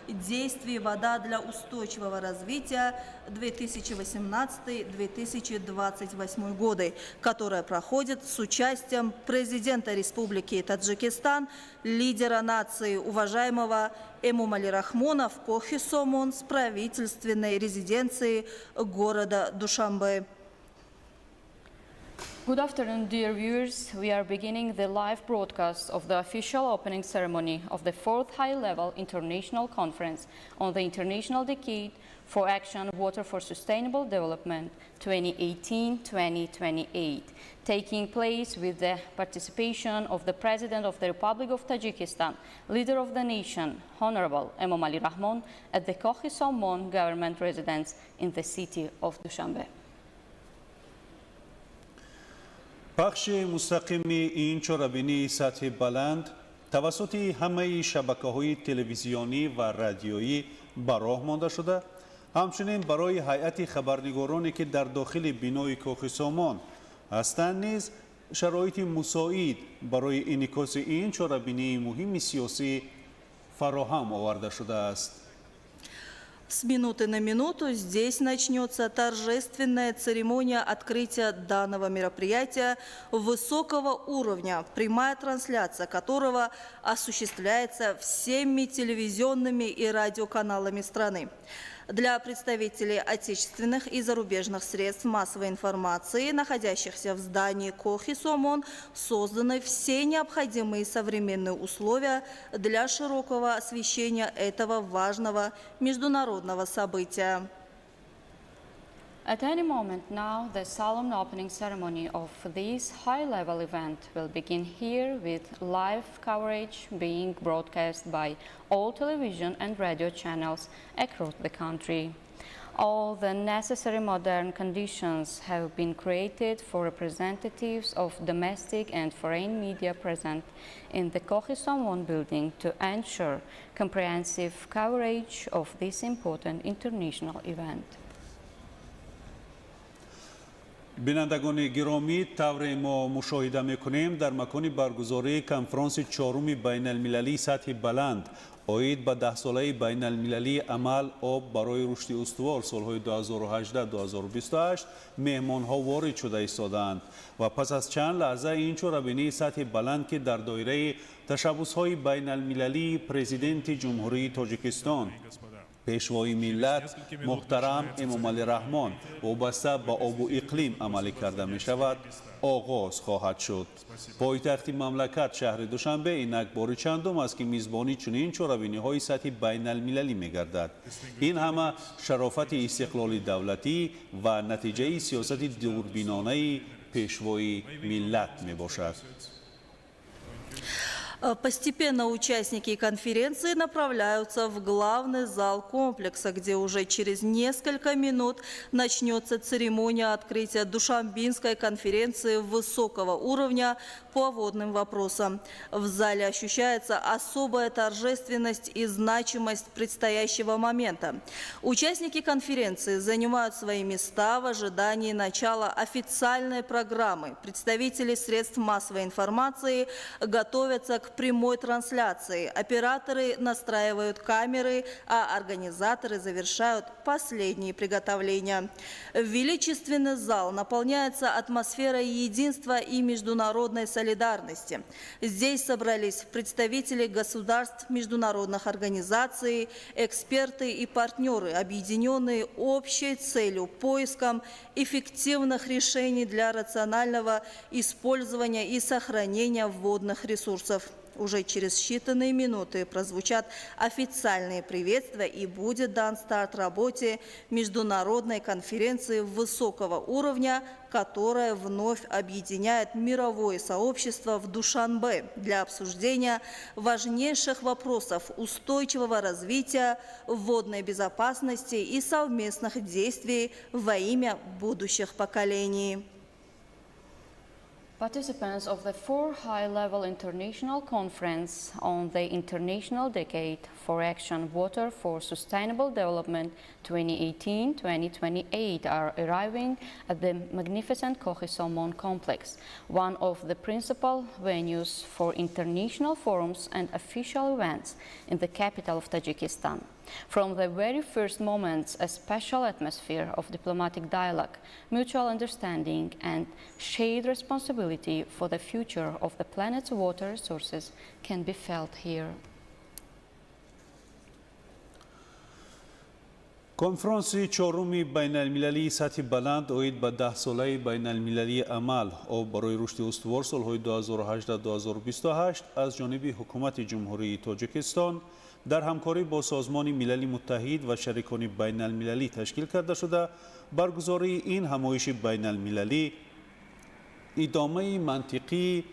действий «Вода для устойчивого развития 2018-2028 годы», которая проходит с участием президента Республики Таджикистан, лидера нации, уважаемого Эмомали Рахмона, в Кохи Сомон с правительственной резиденции города Душанбе. Good afternoon, dear viewers. We are beginning the live broadcast of the official opening ceremony of the fourth high-level international conference on the International Decade for Action Water for Sustainable Development 2018-2028, taking place with the participation of the President of the Republic of Tajikistan, leader of the nation, Honorable Emomali Rahmon, at the Kokhi Somon government residence in the city of Dushanbe. Пахши мустақими ин чорабинии сатҳи баланд тавассути ҳамаи шабакаҳои телевизионӣ ва радиоӣ ба роҳ монда шуда, ҳамчунин барои ҳайати хабарнигороне, ки дар дохили бинои Кохи Сомон ҳастанд, низ шароити мусоид барои инъикоси ин чорабинии муҳими сиёсӣ фароҳам оварда шудааст. С минуты на минуту здесь начнется торжественная церемония открытия данного мероприятия высокого уровня, прямая трансляция которого осуществляется всеми телевизионными и радиоканалами страны. Для представителей отечественных и зарубежных средств массовой информации, находящихся в здании Кохи Сомон, созданы все необходимые современные условия для широкого освещения этого важного международного события. At any moment now, the solemn opening ceremony of this high-level event will begin here, with live coverage being broadcast by all television and radio channels across the country. All the necessary modern conditions have been created for representatives of domestic and foreign media present in the Kokhi Somon building to ensure comprehensive coverage of this important international event. Бинандагони гиромӣ, тавре мо мушоҳида мекунем, дар макони баргузории конфронси чоруми байналмилалии сатҳи баланд оид ба даҳсолаи байналмилалии амал «Об барои рушди устувор» солҳои 2018-2028 меҳмонҳо ворид шуда истодаанд ва пас аз чанд лаҳза ин чорабинии сатҳи баланд, ки дар доираи ташаббусҳои байналмилалии Президенти Ҷумҳурии Тоҷикистон, Пешвои миллат муҳтарам Эмомалӣ Раҳмон вобаста ба обу иқлим амалӣ карда мешавад, оғоз хоҳад шуд. Пойтахти мамлакат, шаҳри Душанбе, инак бори чандум аст, ки мизбони чунин чорабиниҳои сатҳи байналмилалӣ мегардад. Ин ҳама шарофати истиқлоли давлатӣ ва натиҷаи сиёсати дурбинонаи Пешвои миллат мебошад. Постепенно участники конференции направляются в главный зал комплекса, где уже через несколько минут начнется церемония открытия Душанбинской конференции высокого уровня по водным вопросам. В зале ощущается особая торжественность и значимость предстоящего момента. Участники конференции занимают свои места в ожидании начала официальной программы. Представители средств массовой информации готовятся к прямой трансляции. Операторы настраивают камеры, а организаторы завершают последние приготовления. Величественный зал наполняется атмосферой единства и международной солидарности. Здесь собрались представители государств, международных организаций, эксперты и партнеры, объединенные общей целью – поиском эффективных решений для рационального использования и сохранения водных ресурсов. Уже через считанные минуты прозвучат официальные приветствия и будет дан старт работе международной конференции высокого уровня, которая вновь объединяет мировое сообщество в Душанбе для обсуждения важнейших вопросов устойчивого развития, водной безопасности и совместных действий во имя будущих поколений. Participants of the four high-level international conference on the International Decade for Action Water for Sustainable Development 2018-2028 are arriving at the magnificent Kokhi Somon complex, one of the principal venues for international forums and official events in the capital of Tajikistan. From the very first moments, a special atmosphere of diplomatic dialogue, mutual understanding, and shared responsibility for the future of the planet's water resources can be felt here. Конфронси чоруми байналмилалии сатҳи баланд оид ба даҳсолаи байналмилалии амал об барои рушди устувор солҳои 2018-2028 аз ҷониби ҳукумати Ҷумҳурии Тоҷикистон дар ҳамкорӣ бо Созмони Милали Муттаҳид ва шарикони байналмилалӣ ташкил карда шуда, баргузории ин ҳамоиши байналмилалӣ идомаи мантиқии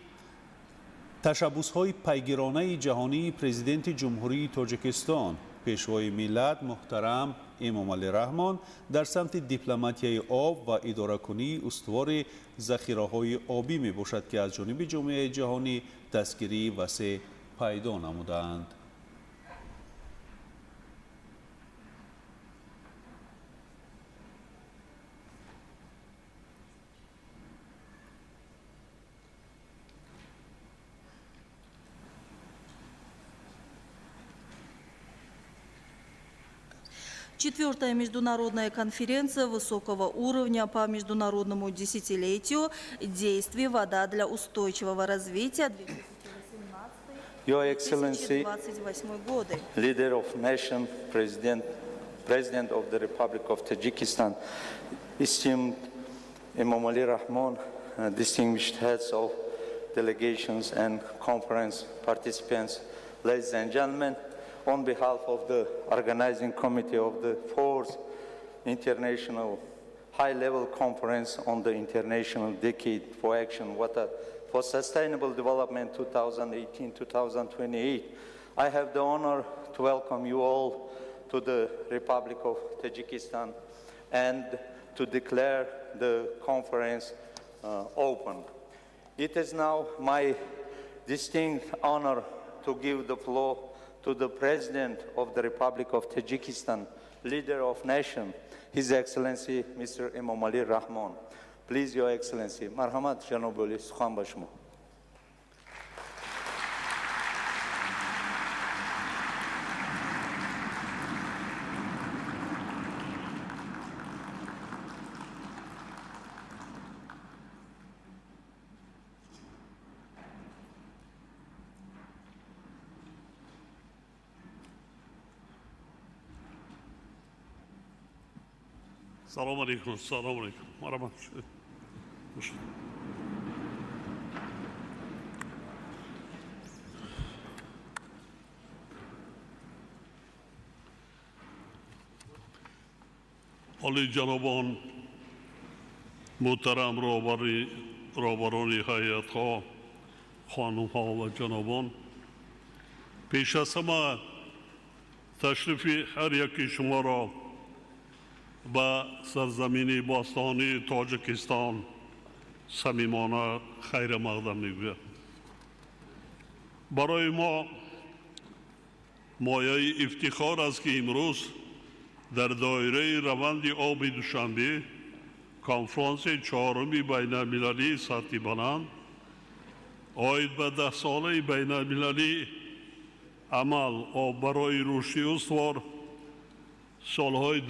ташаббусҳои пайгиронаи ҷаҳонии Президенти Ҷумҳурии Тоҷикистон, Пешвои миллат муҳтарам Эмомалӣ Раҳмон дар самти дипломатияи об ва идоракунии устувори захираҳои обӣ мебошад, ки аз ҷониби ҷомеаи ҷаҳонӣ дастгирии васеъ пайдо намудаанд. Четвертая международная конференция высокого уровня по международному десятилетию действий «Вода для устойчивого развития» Your Excellency, 2018-2028 годы. Leader of Nation, President of the Republic of Tajikistan, esteemed Emomali Rahmon, distinguished heads of delegations and conference participants, ladies and gentlemen, on behalf of the organizing committee of the fourth International High-Level Conference on the International Decade for Action Water for Sustainable Development 2018-2028, I have the honor to welcome you all to the Republic of Tajikistan and to declare the conference open. It is now my distinct honor to give the floor to the President of the Republic of Tajikistan, leader of nation, His Excellency Mr. Emomali Rahmon. Please, Your Excellency, marhamat janob oli, sukhan ba shumo. Салом алейкум, салом алейкум. Марҳамат. Олиҷанобон, муҳтарам роҳбарони ҳайатҳо, хонумҳо ва ҷанобон, пеш аз ҳама ташрифи ҳар яки шуморо ба сарзамини бостонии Тоҷикистон самимона хайрмақдам мегӯям. Барои мо мояи ифтихор аст, ки имрӯз дар доираи раванди оби Душанбе конфронси чоруми байналмилалии сатҳи баланд оид ба даҳсолаи байналмилалии амал об барои рушди устувор солҳои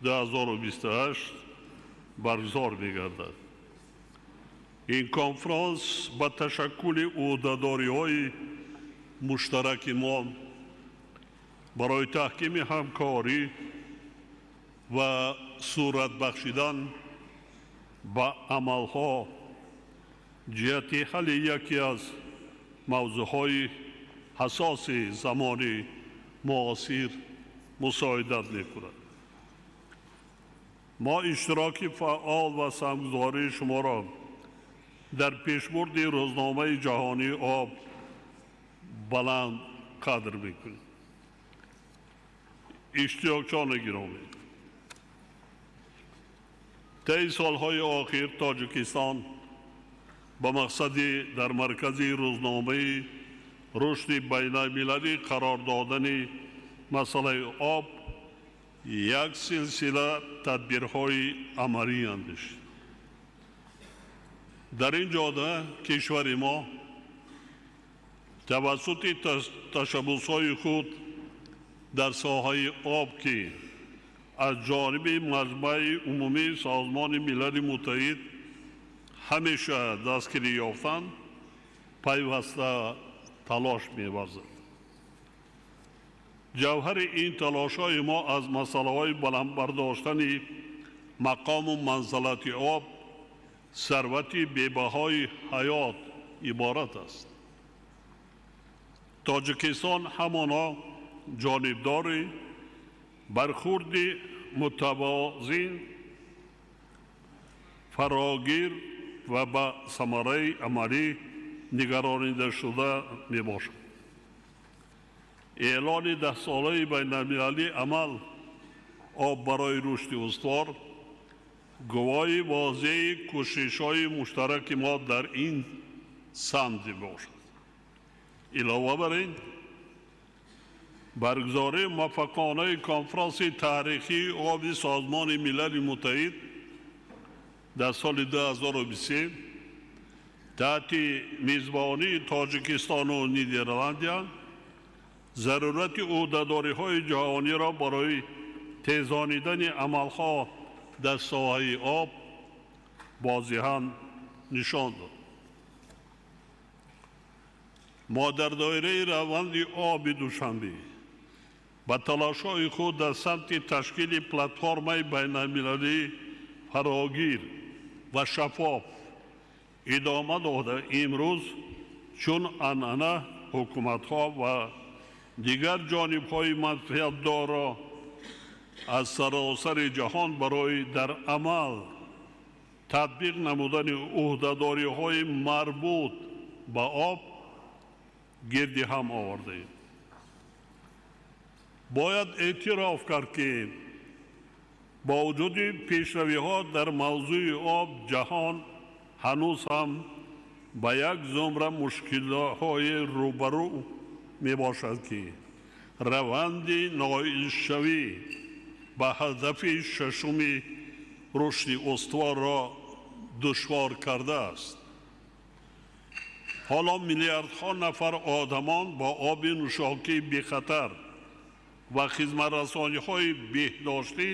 2018-2028 баргузор мегардад. Ин конфронс ба ташаккули ӯҳдадориҳои муштараки мо барои таҳкими ҳамкорӣ ва сурат бахшидан ба амалҳо ҷиҳати ҳалли яке аз мавзӯъҳои ҳассоси замони муосир мусоидат мекунад. Мо иштироки фаъол ва саҳмгузории шуморо дар пешбурди рӯзномаи ҷаҳонии об баланд қадр мекунем. Иштирокчиёни гиромӣ, Таи солҳои охир Тоҷикистон ба мақсади дар маркази рӯзномаи рушди байналмилалӣ қарор додани масъалаи об як силсила тадбирҳои амалӣ андешид. Дар ин ҷода кишвари мо тавассути ташаббусҳои худ дар соҳаи об, ки аз ҷониби Маҷмаи Умумии Созмони Милали Муттаҳид ҳамеша дастгирӣ ёфтанд, пайваста талош меварзад. Ҷавҳари ин талошҳои мо аз масъалаҳои баланд бардоштани мақому манзалати об, сарвати бебаҳои ҳаёт иборат аст. Тоҷикистон ҳамоно ҷонибдори бархурди мутавозин, фарогир ва ба самараи амалӣ нигаронидашуда мебошад. Эълони даҳсолаи байналмилалии амал «Об барои рушди устувор» гувоҳи возеҳи кӯшишҳои муштараки мо дар ин самт мебошад. Илова бар ин, баргузории муваффақонаи конфронси таърихии оби Созмони Милали Муттаҳид дар соли 2023 таҳти мизбонии Тоҷикистону Нидерландия зарурати ӯҳдадориҳои ҷаҳониро барои тезонидани амалҳо дар соҳаи об возеҳан нишон дод. Мо дар доираи раванди оби Душанбе ба талошҳои худ дар самти ташкили платформаи байналмилалии фарогир ва шаффоф идома дода, имрӯз чун анъана ҳукуматҳо ва дигар ҷонибҳои манфиатдорро аз саросари ҷаҳон барои дар амал татбиқ намудани ӯҳдадориҳои марбут ба об гирди ҳам овардаем. Бояд эътироф кард, ки бо вуҷуди пешравиҳо дар мавзӯи об, ҷаҳон ҳанӯз ҳам ба як зумра мушкилҳои рӯбарӯ мебошад, ки раванди ноилшавӣ ба ҳадафи шашуми рушди устуворро душвор кардааст. Ҳоло миллиардҳо нафар одамон бо оби нӯшокии бехатар ва хизматрасониҳои беҳдоштӣ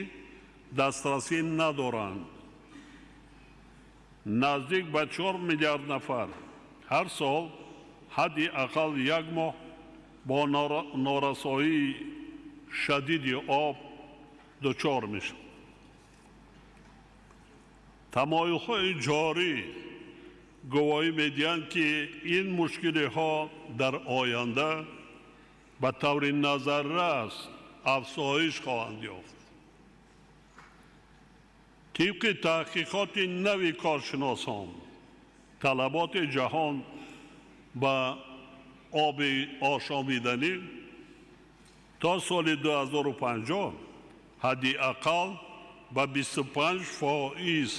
дастрасӣ надоранд. Наздик ба 4 миллиард нафар ҳар сол ҳадди ақал як моҳ бо норасоии шадиди об дучор мешавад. Тамоюлҳои ҷорӣ гувоҳӣ медиҳанд, ки ин мушкилиҳо дар оянда ба таври назаррас афзоиш хоҳанд ёфт. Тибқи таҳқиқоти нави коршиносон, талаботи ҷаҳон ба оби ошомиданӣ то соли 2050 ҳадди ақал ба 25%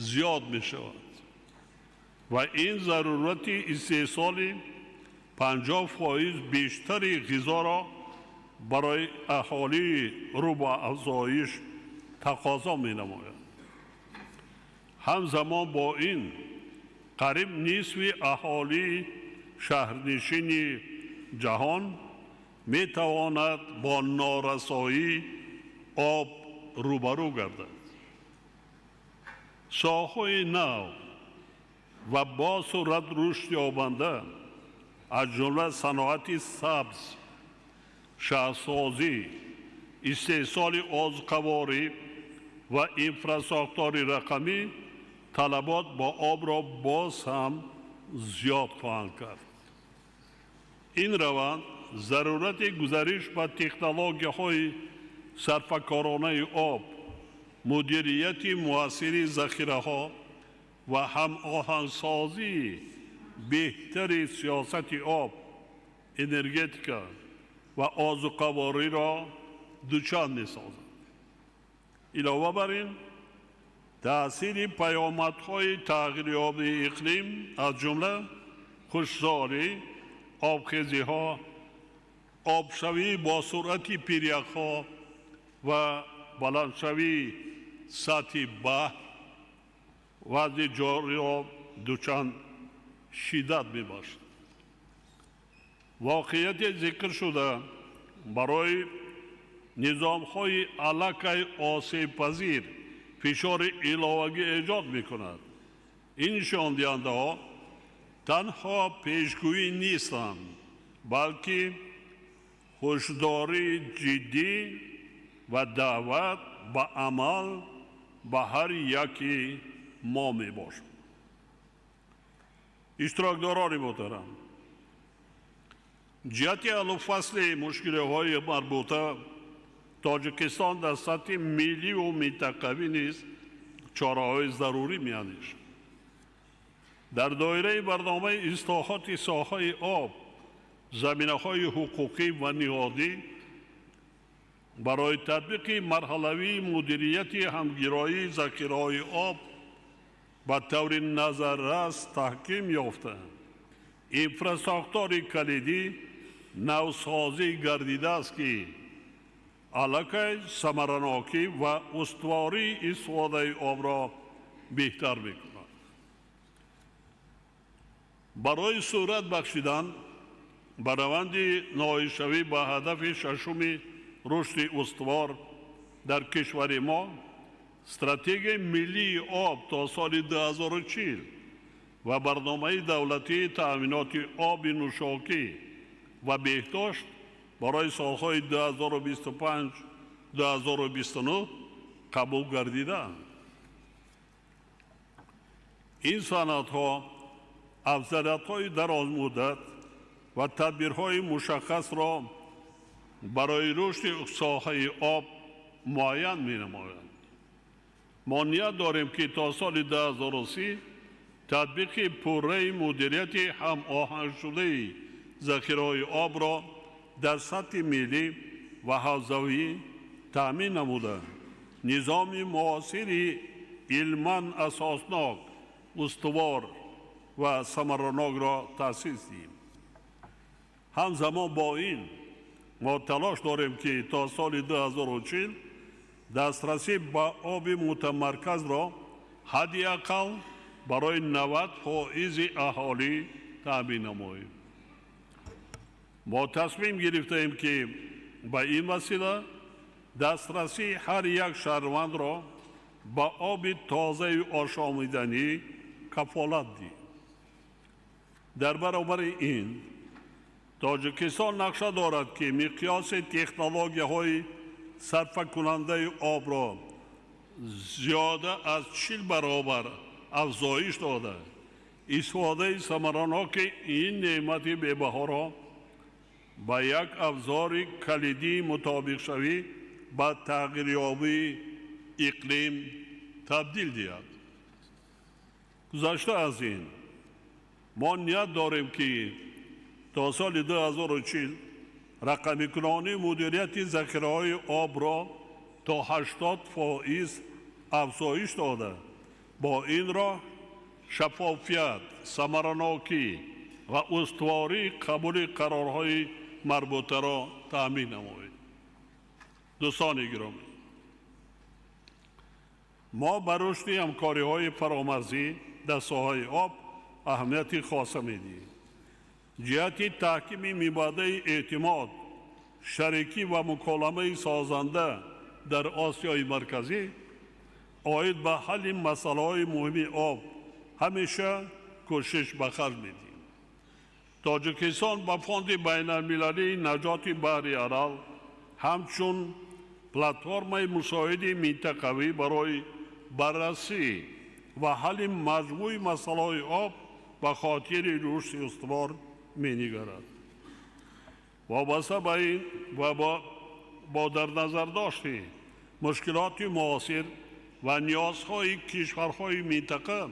зиёд мешавад ва ин зарурати истеҳсоли 50% бештари ғизоро барои аҳолии рӯ ба афзоиш тақозо менамояд. Ҳамзамон бо ин, қариб нисфи аҳолии шаҳрнишини ҷаҳон метавонад бо норасоии об рӯбарӯ гардад. Соҳаҳои нав ва бо суръат рушд ёбанда, аз ҷумла саноати сабз, шаҳрсозӣ, истеҳсоли озуқаворӣ ва инфрасохтори рақамӣ, талабот ба обро боз ҳам зиёд хоҳанд кард. Ин раванд зарурати гузариш ба технологияҳои сарфакоронаи об, мудирияти муассири захираҳо ва ҳамоҳангсозии беҳтари сиёсати об, энергетика ва озуқавориро дучанд месозад. Илова бар ин, Таъсири паёмадҳои тағйирёбии иқлим, аз ҷумла хушксолӣ, обхезиҳо, обшавӣ бо суръати пиряхҳо ва баландшавии сатҳи баҳр, вазъи ҷориро дучанд шиддат мебахшад. Воқеияти зикршуда барои низомҳои аллакай осебпазир фишори иловагӣ эҷод мекунад. Ин нишондиҳандаҳо танҳо пешгӯӣ нестанд, балки ҳушдории ҷиддӣ ва даъват ба амал ба ҳар яки мо мебошад. Иштирокдорони муҳтарам, ҷиҳати ҳаллу фасли мушкилиҳои марбута Тоҷикистон дар сатҳи милливу минтақавӣ низ чораҳои зарурӣ меандешад. Дар доираи барномаи ислоҳоти соҳаи об заминаҳои ҳуқуқӣ ва ниҳодӣ барои татбиқи марҳалавии мудирияти ҳамгироии захираҳои об ба таври назаррас таҳким ёфта, инфрасохтори калидӣ навсозӣ гардидааст, ки аллакай самаранокӣ ва устувории истифодаи обро беҳтар мекунад. Барои суръат бахшидан ба раванди ноилшавӣ ба ҳадафи шашуми рушди устувор дар кишвари мо, Стратегияи миллии об то соли 2040 ва барномаи давлатии таъминоти оби нӯшокӣ ва беҳдошт барои солҳои 2025-2029 қабул гардидаанд. Ин санадҳо афзалиятҳои дарозмуддат ва тадбирҳои мушаххасро барои рушди соҳаи об муайян менамоянд. Мо ният дорем, ки то соли 2030 татбиқи пурраи мудирияти ҳамоҳангшудаи захираҳои обро дар сатҳи миллӣ ва ҳавзавӣ таъмин намуда, низоми муосири илман асоснок, устувор ва самаранокро таъсис диҳем. Ҳамзамон бо ин мо талош дорем, ки то соли 2040 дастрасӣ ба оби мутамарказро ҳадди ақал барои 90 фоизи аҳолӣ таъмин намоем. Мо тасмим гирифтаем, ки ба ин васила дастрасии ҳар як шаҳрвандро ба оби тозаи ошомиданӣ кафолат диҳем. Дар баробари ин Тоҷикистон нақша дорад, ки миқёси технологияҳои сарфакунандаи обро зиёда аз 40 баробар афзоиш дода, истифодаи самараноки ин неъмати бебаҳоро ба як абзори калидии мутобиқшавӣ ба тағйирёбии иқлим табдил диҳад. Гузашта аз ин, мо ният дорем, ки то соли 2040 рақамикунонии мудирияти захираҳои обро то 80 фоиз афзоиш дода, бо ин роҳ шаффофият, самаранокӣ ва устувории қабули қарорҳои марбутаро таъмин намоем. Дӯстони гиромӣ, мо ба рушди ҳамкориҳои фаромарзӣ дар соҳаи об аҳамияти хоса медиҳем. Ҷиҳати таҳкими мибадаи эътимод, шарикӣ ва муколамаи созанда дар Осиёи Марказӣ оид ба ҳалли масъалаҳои муҳими об ҳамеша кӯшиш ба харҷ медиҳем. Тоҷикистон ба Фонди байналмилалии наҷоти баҳри Арал ҳамчун платформаи мусоиди минтақавӣ барои баррасӣ ва ҳалли маҷмӯи масъалаҳои об ба хотири рушди устувор менигарад. Вобаста ба ин ва бо дар назардошти мушкилоти муосир ва ниёзҳои кишварҳои минтақа,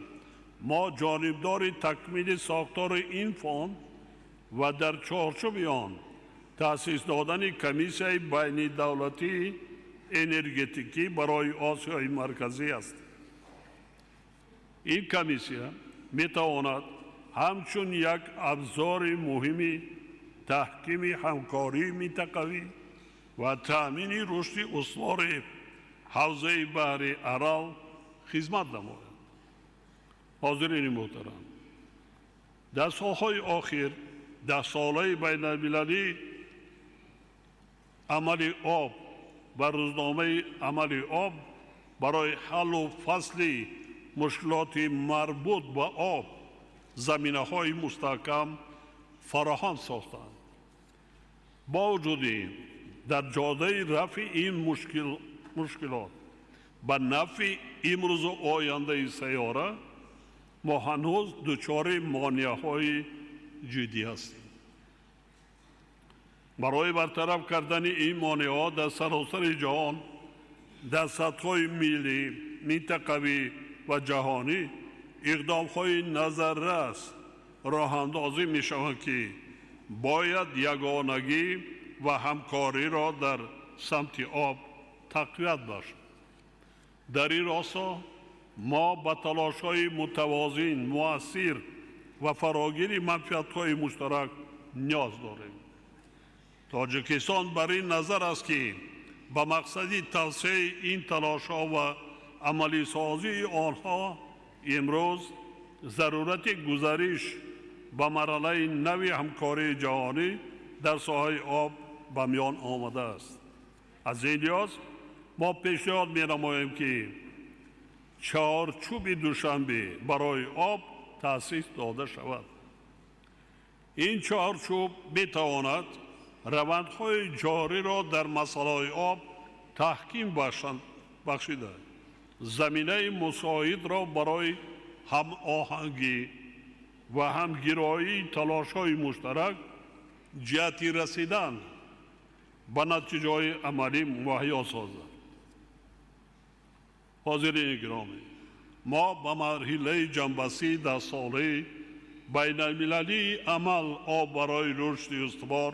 мо ҷонибдори такмили сохтори ин фонд ва дар чорчӯби он таъсис додани Комиссияи байнидавлатии энергетикӣ барои Осиёи Марказӣ ҳастем. Ин комиссия метавонад ҳамчун як абзори муҳими таҳкими ҳамкории минтақавӣ ва таъмини рушди устувори ҳавзаи баҳри Арал хизмат намояд. Ҳозирини муҳтарам, дар солҳои охир даҳсолаи байналмилалии амали об ва рӯзномаи амали об барои ҳаллу фасли мушкилоти марбут ба об заминаҳои мустаҳкам фароҳам сохтанд. Бо вуҷуди ин, дар ҷодаи рафъи ин мушкилот ба нафъи имрӯзу ояндаи сайёра мо ҳанӯз дучори монеаҳои ҷиддӣ ҳастем. Барои бартараф кардани ин монеаҳо дар саросари ҷаҳон дар сатҳҳои миллӣ, минтақавӣ ва ҷаҳонӣ иқдомҳои назаррас роҳандозӣ мешаванд, ки бояд ягонагӣ ва ҳамкориро дар самти об тақвият бахшад. Дар ин росто мо ба талошҳои мутавозин, муассир ва фарогири манфиатҳои муштарак ниёз дорем. Тоҷикистон бар ин назар аст, ки ба мақсади тавсеаи ин талошҳо ва амалисозии онҳо имрӯз зарурати гузариш ба марҳилаи нави ҳамкории ҷаҳонӣ дар соҳаи об ба миён омадааст. Аз ин лиҳоз мо пешниҳод менамоем, ки чаҳорчӯби Душанбе барои об таъсис дода шавад. Ин чаҳорчӯб метавонад равандҳои ҷориро дар масъалаҳои об таҳким бахшида, заминаи мусоидро барои ҳамоҳангӣ ва ҳамгироии талошҳои муштарак ҷиҳати расидан ба натиҷаҳои амалӣ муҳайё созад. Ҳозирини гиромӣ, мо ба марҳилаи ҷамъбастии даҳсолаи байналмилалии амал об барои рушди устувор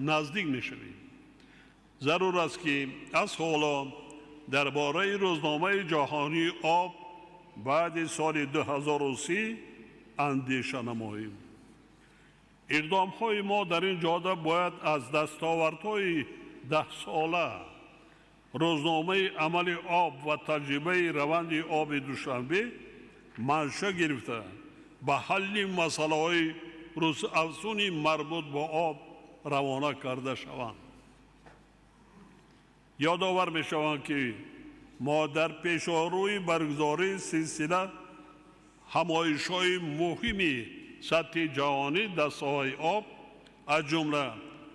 наздик мешавем. Зарур аст, ки аз ҳоло дар бораи рӯзномаи ҷаҳонии об баъди соли 2030 андеша намоем. Иқдомҳои мо дар ин ҷода бояд аз дастовардҳои даҳсола, рӯзномаи амали об ва таҷрибаи раванди оби Душанбе манша гирифта, ба ҳалли масъалаҳои рӯзафзуни марбут ба об равона карда шаванд. Ёдовар мешаванд, ки мо дар пешорӯи баргузории силсила ҳамоишҳои муҳими сатҳи ҷаҳонӣ дар соҳаи об, аз ҷумла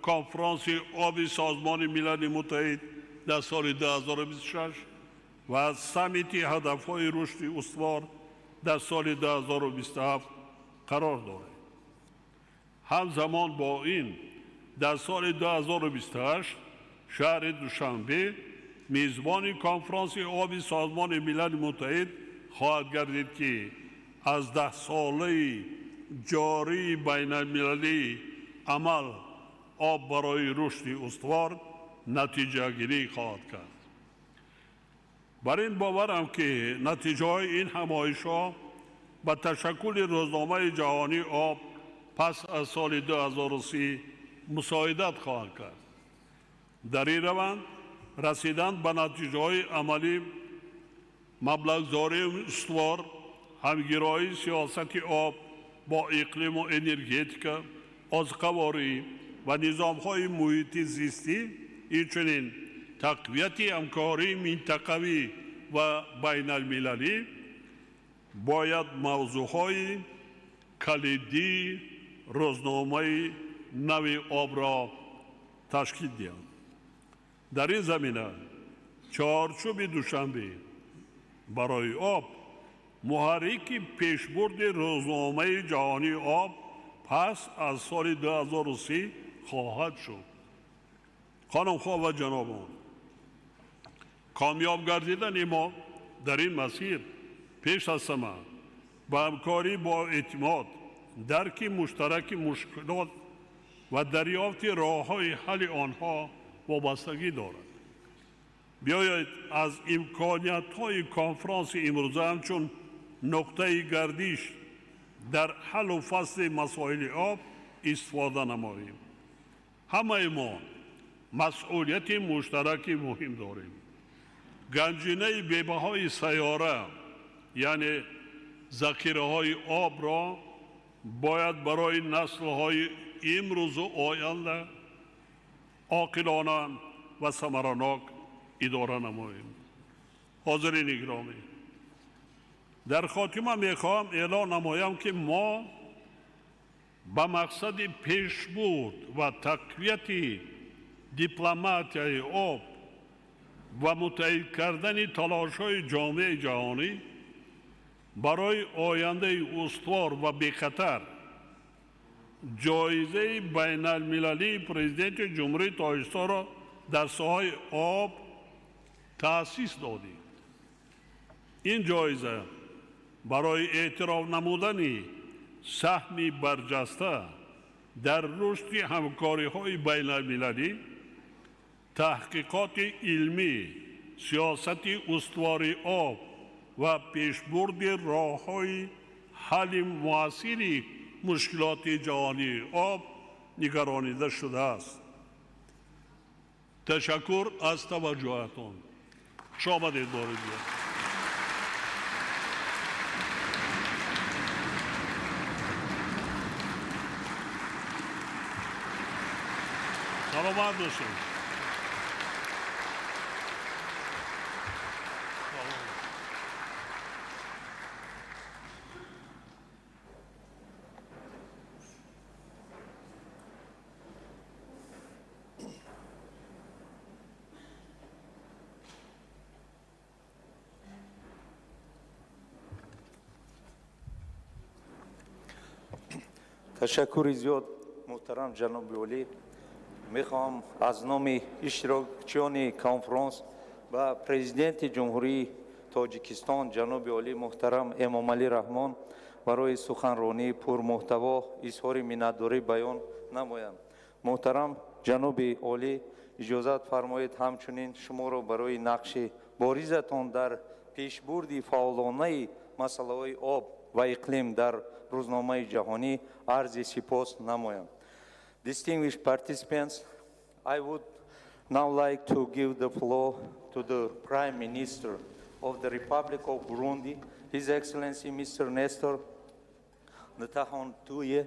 конфронси оби Созмони Милали Муттаҳид дар соли 2026 ва саммити ҳадафҳои рушди устувор дар соли 2027 қарор дорем. Ҳамзамон бо ин, дар соли 2028 шаҳри Душанбе мизбони конфронси оби Созмони Милали Муттаҳид хоҳад гардид, ки аз даҳсолаи ҷории байналмилалии амал об барои рушди устувор натиҷагирӣ хоҳад кард. Бар ин боварам, ки натиҷаҳои ин ҳамоишҳо ба ташаккули рӯзномаи ҷаҳонии об пас аз соли 2030 мусоидат хоҳанд кард. Дар ин раванд расидан ба натиҷаҳои амалӣ, маблағгузории устувор, ҳамгироии сиёсати об бо иқлиму энергетика, озуқаворӣ ва низомҳои муҳити зистӣ, инчунин тақвияти ҳамкории минтақавӣ ва байналмилалӣ бояд мавзӯъҳои калидии рӯзномаи нави обро ташкил диҳанд. Дар ин замина чаҳорчӯби Душанбе барои об муҳаррики пешбурди рӯзномаи ҷаҳонии об пас аз соли 2030 хоҳад шуд. Хонумҳо ва ҷанобон, комёб гардидани мо дар ин масир пеш аз ҳама ба ҳамкорӣ бо эътимод, дарки муштараки мушкилот ва дарёфти роҳҳои ҳалли онҳо вобастагӣ дорад. Биёед, аз имкониятҳои конфронси имрӯза ҳамчун Нуқтаи гардиш дар ҳаллу фасли масоили об истифода намоем. Ҳамаи мо масъулияти муштараки муҳим дорем. Ганҷинаи бебаҳои сайёра, яъне захираҳои обро бояд барои наслҳои имрӯзу оянда оқилона ва самаранок идора намоем. Ҳозирини гиромӣ, дар хотима мехоҳам эълон намоям, ки мо ба мақсади пешбурд ва тақвияти дипломатияи об ва муттаҳид кардани талошҳои ҷомеаи ҷаҳонӣ барои ояндаи устувор ва бехатар ҷоизаи байналмилалии Президенти Ҷумҳурии Тоҷикистонро дар соҳаи об таъсис додем. Ин ҷоиза барои эътироф намудани саҳми барҷаста дар рушди ҳамкориҳои байналмилалӣ, таҳқиқоти илмӣ, сиёсати устувори об ва пешбурди роҳҳои ҳалли муассири мушкилоти ҷаҳонии об нигаронида шудааст. Ташаккур аз таваҷҷӯҳатон. Хуш омадед бори дигар. Саломат бошед. Ташаккури зиёд, муҳтарам ҷаноби олӣ. Мехоҳам аз номи иштирокчиёни конфронс ба Президенти Ҷумҳурии Тоҷикистон ҷаноби олӣ муҳтарам Эмомалӣ Раҳмон барои суханронии пурмуҳтаво изҳори миннатдорӣ баён намоям. Муҳтарам ҷаноби олӣ, иҷозат фармоед ҳамчунин шуморо барои нақши боризатон дар пешбурди фаъолонаи масъалаҳои об ва иқлим дар рӯзномаи ҷаҳонӣ арзи сипос намоям. Distinguished participants, I would now like to give the floor to the Prime Minister of the Republic of Burundi, His Excellency Mr. Nestor Ntahontuye.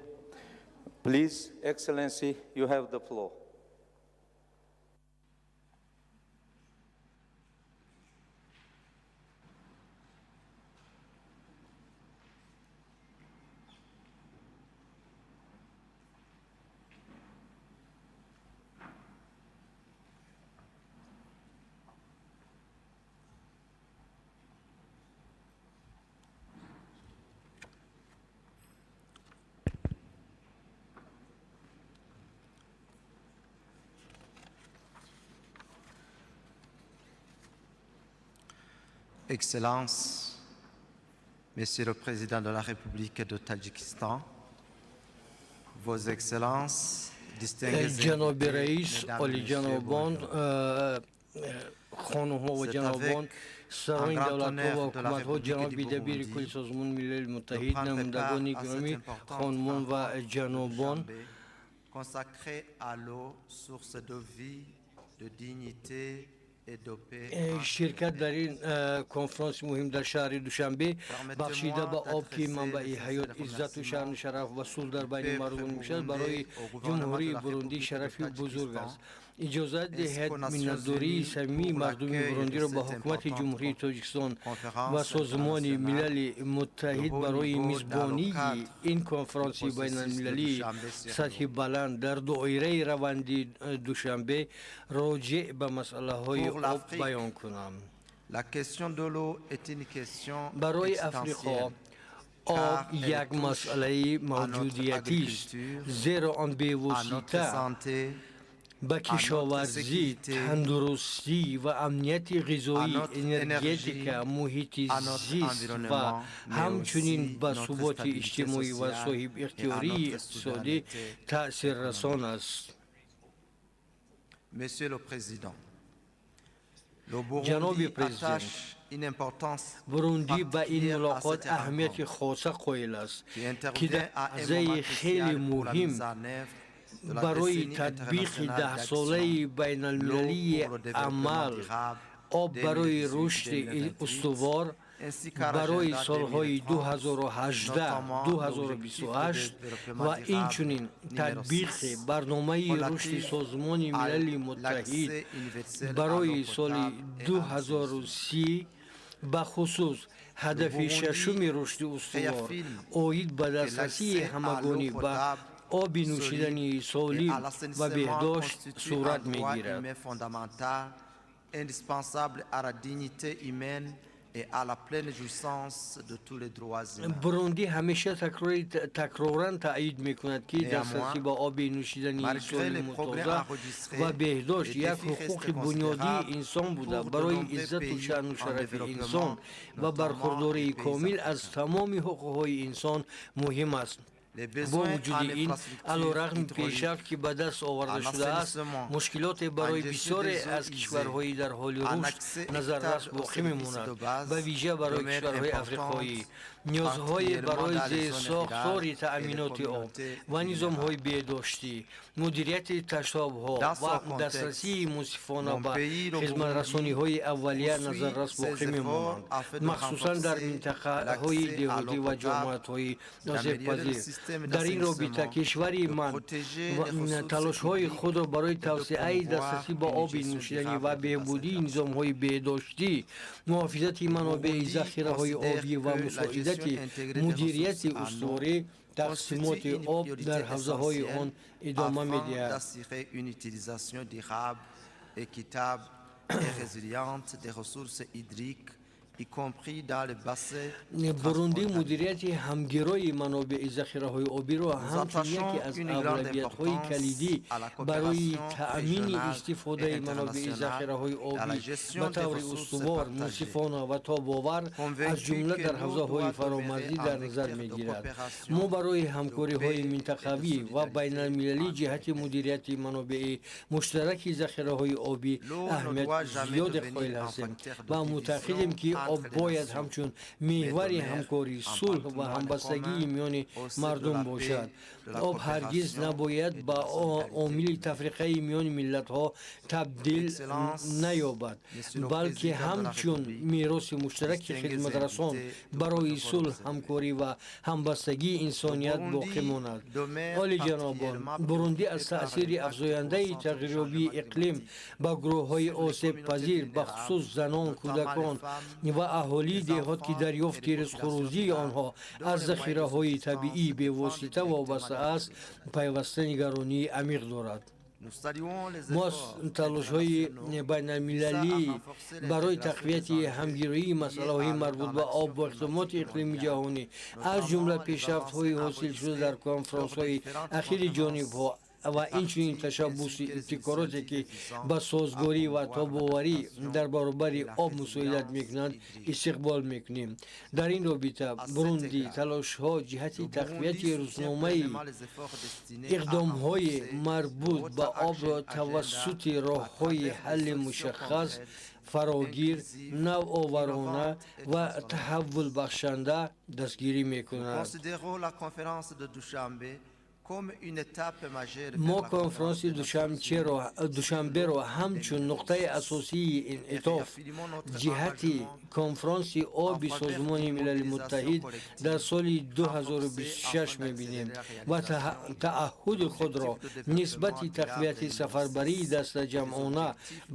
Please, Excellency, you have the floor. Excellence, Monsieur le Président de la République de Tadjikistan, Vos Excellences, distingués Ҷаноби раис, олиҷанобон, хонумҳо ва ҷанобон, сарони давлатҳо ва ҳукуматҳо, ҷаноби Дабири кулли Созмони Милали Муттаҳид, намояндагони гиромӣ, хонумон ва ҷанобон, consacré à l'eau, source de vie, de dignité. Ширкат дар ин конфронси муҳим дар шаҳри Душанбе, бахшида ба об, ки манбаи ҳаёт, иззату шаъну шараф ва сулҳ дар байни мардум мешавад, барои Ҷумҳурии Бурундӣ шарафи бузург аст. Иҷозат диҳед миннатдории самимии мардуми Бурундиро ба ҳукумати Ҷумҳурии Тоҷикистон ва Созмони Милали Муттаҳид барои мизбонии ин конфронси байналмилалии сатҳи баланд дар доираи раванди Душанбе роҷеъ ба масъалаҳои об баён кунам. Барои Африқо об як масъалаи мавҷудиятист, зеро он бевосита ба кишоварзӣ, тандурустӣ ва амнияти ғизоӣ, энергетика, муҳити зист ва ҳамчунин ба суботи иҷтимоӣ ва соҳибихтиёрии иқтисодӣ таъсиррасон аст. Monsieur le Président, le Ҷаноби Burundi президент, attache Бурундӣ ба ин мулоқот аҳамияти хоса қоил аст, ки дар лаҳзаи хеле муҳим барои татбиқи даҳсолаи байналмилалии амал «Об барои рушди устувор» барои солҳои 2018-2028 ва инчунин татбиқи барномаи рушди Созмони Милали Муттаҳид барои соли 2030, бахусус ҳадафи шашуми рушди устувор оид ба дастрасии ҳамагонӣ ба оби нӯшидании солим ва беҳдошт сурат мегирад. Indispensable à la dignité humaine et à la pleine jouissance de tous les droits humains. Бурундӣ ҳамеша такроран таъид мекунад, ки дастрасӣ ба оби нӯшидании солиму тоза ва беҳдошт як ҳуқуқи бунёдии инсон буда, барои иззату шаъну шарафи инсон ва бархурдории комил аз тамоми ҳуқуқҳои инсон муҳим аст. Бо вуҷуди ин, алорағми пешрафт, ки ба даст оварда шудааст, мушкилоте барои бисёре аз кишварҳои дар ҳоли рушд назаррас боқӣ мемонад, ба вижа барои кишварҳои африқоӣ. Ниёзҳое барои зерсохтори таъминоти об ва низомҳои беҳдоштӣ, мудирияти ташобҳо ва дастрасии мунсифона ба хизматрасониҳои аввалия назаррас боқӣ мемонанд, махсусан дар минтақаҳои деҳотӣ ва ҷамоатҳои осебпазир. Дар ин робита кишвари ман талошҳои худро барои тавсеаи дастрасӣ ба оби нӯшиданӣ ва беҳбудии низомҳои беҳдоштӣ, муҳофизати манобеи захираҳои обӣ ва мусоидати мудирияти устувории тақсимоти об дар ҳавзаҳои он идома медиҳад. Équitable et résiliente des ressources hydriques, y compris dans les bassins. Бурундӣ мудирияти ҳамгирои манобеи захираҳои обиро ҳамчун яке аз авлавиятҳои калидӣ барои таъмини истифодаи манобеи захираҳои обӣ ба таври устувор, мунсифона ва тобовар, аз ҷумла дар ҳавзаҳои фаромарзӣ, дар назар мегирад. Мо барои ҳамкориҳои минтақавӣ ва байналмилалӣ ҷиҳати мудирияти манобеи муштараки захираҳои обӣ аҳамият зиёде қоил ҳастем ва муътақидем, ки об бояд ҳамчун меҳвари ҳамкорӣ, сулҳ ва ҳамбастагии миёни мардум бошад. Об ҳаргиз набояд ба омили тафриқаи миёни миллатҳо табдил наёбад, балки ҳамчун мероси муштараки хизматрасон барои сулҳ, ҳамкорӣ ва ҳамбастагии инсоният боқӣ монад. Олиҷанобон, Бурундӣ аз таъсири афзояндаи тағйирёбии иқлим ба гурӯҳҳои осебпазир, бахусус занон, кӯдакон ва аҳолии деҳот, ки дарёфти ризқурӯзии онҳо аз захираҳои табиӣ бевосита вобаста аст, пайваста нигаронии амиқ дорад. Мо талошҳои байналмилалӣ барои тақвияти ҳамгироии масъалаҳои марбут ба об бо иқдомоти иқлими ҷаҳонӣ, аз ҷумла пешрафтҳои ҳосилшуда дар конфронсҳои ахири ҷонибҳо ва инчунин ташаббуси ибтикороте, ки ба созгорӣ ва тобоварӣ дар баробари об мусоидат мекунанд, истиқбол мекунем. Дар ин робита Бурундӣ талошҳо ҷиҳати тақвияти рӯзномаи иқдомҳои марбут ба обро тавассути роҳҳои ҳалли мушаххас, фарогир, навоварона ва таҳаввулбахшанда дастгирӣ мекунад. Мо конфронси Душанберо ҳамчун нуқтаи асосии инъитоф ҷиҳати конфронси оби Созмони Милали Муттаҳид дар соли 2026 мебинем ва таъаҳҳуди худро нисбати тақвияти сафарбарии дастаҷамъона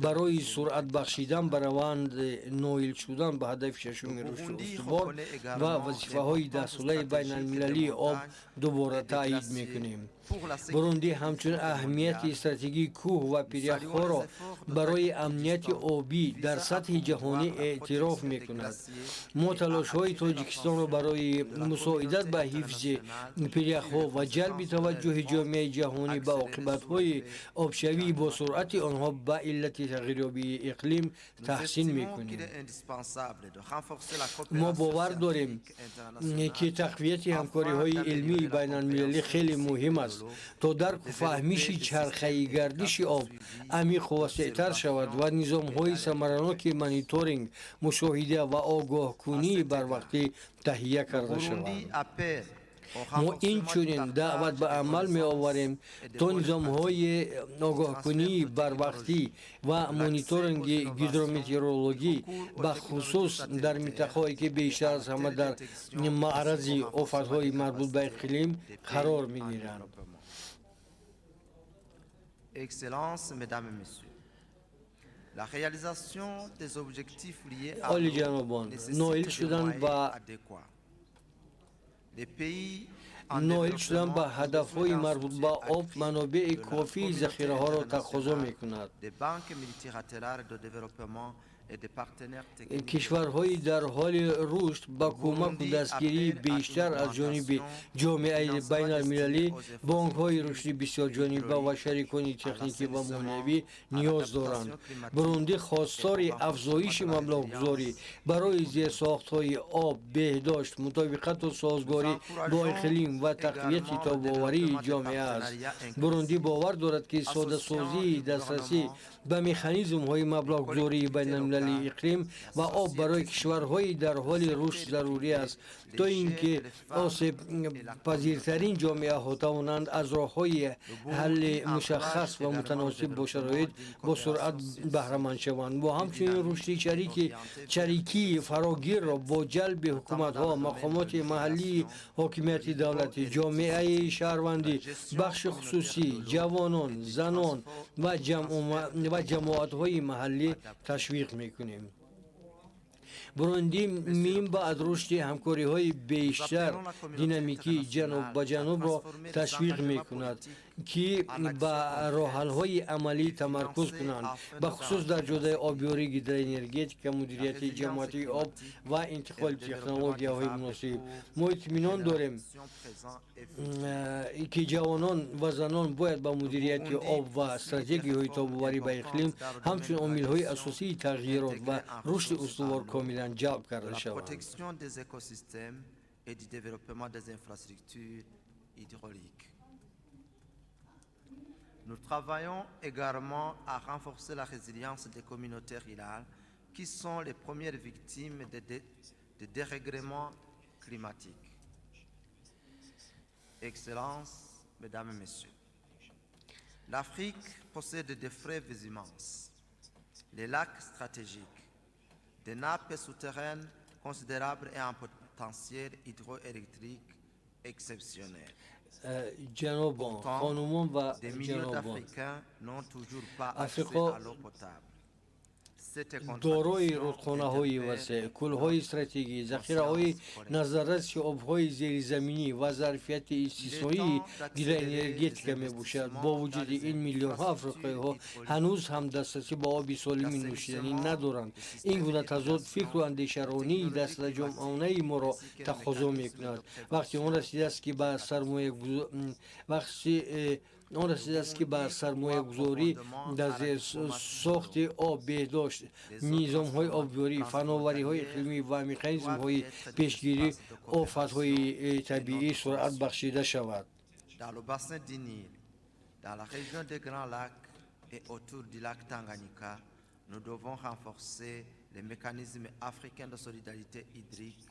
барои суръат бахшидан ба раванди ноил шудан ба ҳадафи шашуми рушди устувор ва вазифаҳои даҳсолаи байналмилалии об дубора таъид мекунем. Бурундӣ ҳамчун аҳамияти стратегии кӯҳ ва пиряхҳоро барои амнияти обӣ дар сатҳи ҷаҳонӣ эътироф мекунад. Мо талошҳои Тоҷикистонро барои мусоидат ба ҳифзи пиряхҳо ва ҷалби таваҷҷӯҳи ҷомеаи ҷаҳонӣ ба оқибатҳои обшавии босуръати онҳо ба иллати тағйирёбии иқлим таҳсин мекунем. Мо бовар дорем, ки тақвияти ҳамкориҳои илмии байналмилалӣ хеле муҳим аст. аст, то дарку фаҳмиши чархаи гардиши об амиқу васеътар шавад ва низомҳои самараноки мониторинг, мушоҳида ва огоҳкунии барвақтӣ таҳия карда шаванд. Мо инчунин даъват ба амал меоварем, то низомҳои огоҳкунии барвақтӣ ва мониторинги гидрометеорологӣ, бахусус дар минтақаҳое, ки бештар аз ҳама дар маърази офатҳои марбут ба иқлим қарор мегиранд. Excellences, Mesdames et Messieurs, la réalisation des objectifs liés à Олиҷанобон, ноил шудан ба ҳадафҳои марбут ба об манобеи кофии захираҳоро тақозо мекунад. Кишварҳои дар ҳоли рушд ба кӯмаку дастгирии бештар аз ҷониби ҷомеаи байналмилалӣ, бонкҳои рушди бисёрҷониба ва шарикони техникӣ ва молиявӣ ниёз доранд. Бурундӣ хостори афзоиши маблағгузорӣ барои зерсохтҳои об, беҳдошт, мутобиқату созгорӣ бо иқлим ва тақвияти тобоварии ҷомеа аст. Бурундӣ бовар дорад, ки содасозии дастрасӣ ба механизмҳои маблағгузории байналмилалии иқлим ва об барои кишварҳои дар ҳоли рушд зарурӣ аст, то ин ки осебпазиртарин ҷомеаҳо тавонанд аз роҳҳои ҳалли мушаххас ва мутаносиб бо шароит бо суръат баҳраманд шаванд. Бо ҳамчунин рушди шарикии фарогирро бо ҷалби ҳукуматҳо, мақомоти маҳаллии ҳокимияти давлатӣ, ҷомеаи шаҳрвандӣ, бахши хусусӣ, ҷавонон, занон ва ҷамоатҳои маҳаллӣ ташвиқ мекунем. Бурундӣ минбаъд рушди ҳамкориҳои бештар динамикии ҷануб ба ҷанубро ташвиқ мекунад, ки ба роҳҳалҳои амалӣ тамаркуз кунанд, бахусус дар ҷодаи обёрӣ, гидроэнергетика, мудирияти ҷамоатии об ва интиқоли технологияҳои муносиб. Мо итминон дорем, ки ҷавонон ва занон бояд ба мудирияти об ва стратегияҳои тобоварӣ ба иқлим ҳамчун омилҳои асосии тағйирот ва рушди устувор комилан ҷалб карда шаванд. Et du développement des infrastructures hydrauliques. Nous travaillons également à renforcer la résilience des communautés rurales qui sont les premières victimes de dérèglements climatiques. Excellences, Mesdames et Messieurs, l'Afrique possède des fleuves immenses, les lacs stratégiques, des nappes souterraines considérables et un potentiel hydroélectrique exceptionnel. Ҷанобон, хонумон ва ҷанобон, Африқо дорои рудхонаҳои васеъ, кӯлҳои стратегӣ, захираҳои назарраси обҳои зеризаминӣ ва зарфияти истисноии гидроэнергетика мебошад. Бо вуҷуди ин, миллионҳо африқоиҳо ҳанӯз ҳам дастрасӣ ба оби солими нӯшиданӣ надоранд. Ин гуна тазод фикру андешаронии дастаҷамъонаи моро тақозо мекунад. Вақти он расидааст, ки ба сармоягузорӣ дар зерсохти об, беҳдошт, низомҳои обёрӣ, фановариҳои иқлимӣ ва механизмҳои пешгирии офатҳои табиӣ суръат бахшида шавад. Dans le bassin du Nil, dans la région des Grands Lacs et autour du lac Tanganyika, nous devons renforcer les mécanismes africains de solidarité hydrique.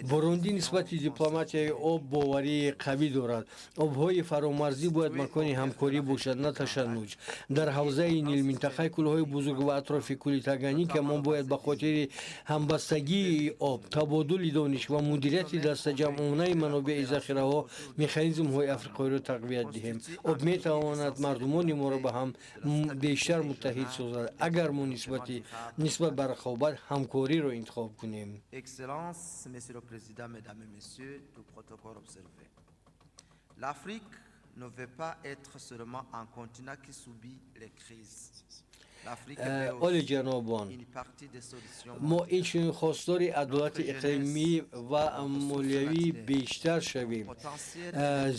Бурундӣ нисбати дипломатияи об боварии қавӣ дорад. Обҳои фаромарзӣ бояд макони ҳамкорӣ бошад, на ташаннуҷ. Дар ҳавзаи Нил, минтақаи кӯлҳои бузург ва атрофи кӯли Таганика мо бояд ба хотири ҳамбастагии об, табодули дониш ва мудирияти дастаҷамъонаи манобеи захираҳо механизмҳои африқоиро тақвият диҳем. Об метавонад мардумони моро ба ҳам бештар муттаҳид созад, агар мо нисбат ба рақобат ҳамкориро интихоб кунем. Excellences, Monsieur le Président, Mesdames et Messieurs, tout protocole observé. L'Afrique ne veut pas être seulement un continent qui subit les crises. Олиҷанобон, мо инчунин хостори адолати иқлимӣ ва молиявии бештар шавем,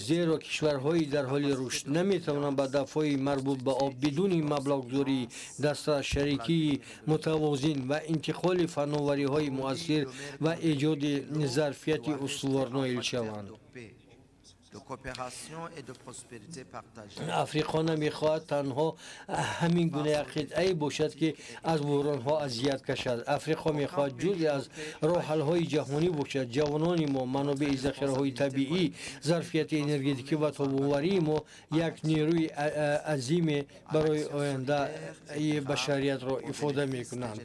зеро кишварҳои дар ҳоли рушд наметавонанд ба ҳадафҳои марбут ба об бидуни маблағгузории дастрас, шарикии мутавозин ва интиқоли фановариҳои муассир ва эҷоди зарфияти устувор ноил шаванд. Африқо намехоҳад танҳо ҳамин гуна як қитъае бошад, ки аз буҳронҳо азият кашад. Африқо мехоҳад ҷузъе аз роҳҳалҳои ҷаҳонӣ бошад. Ҷавонони мо, манобеи захираҳои табиӣ, зарфияти энергетикӣ ва тобоварии мо як нерӯи азиме барои ояндаи башариятро ифода мекунанд.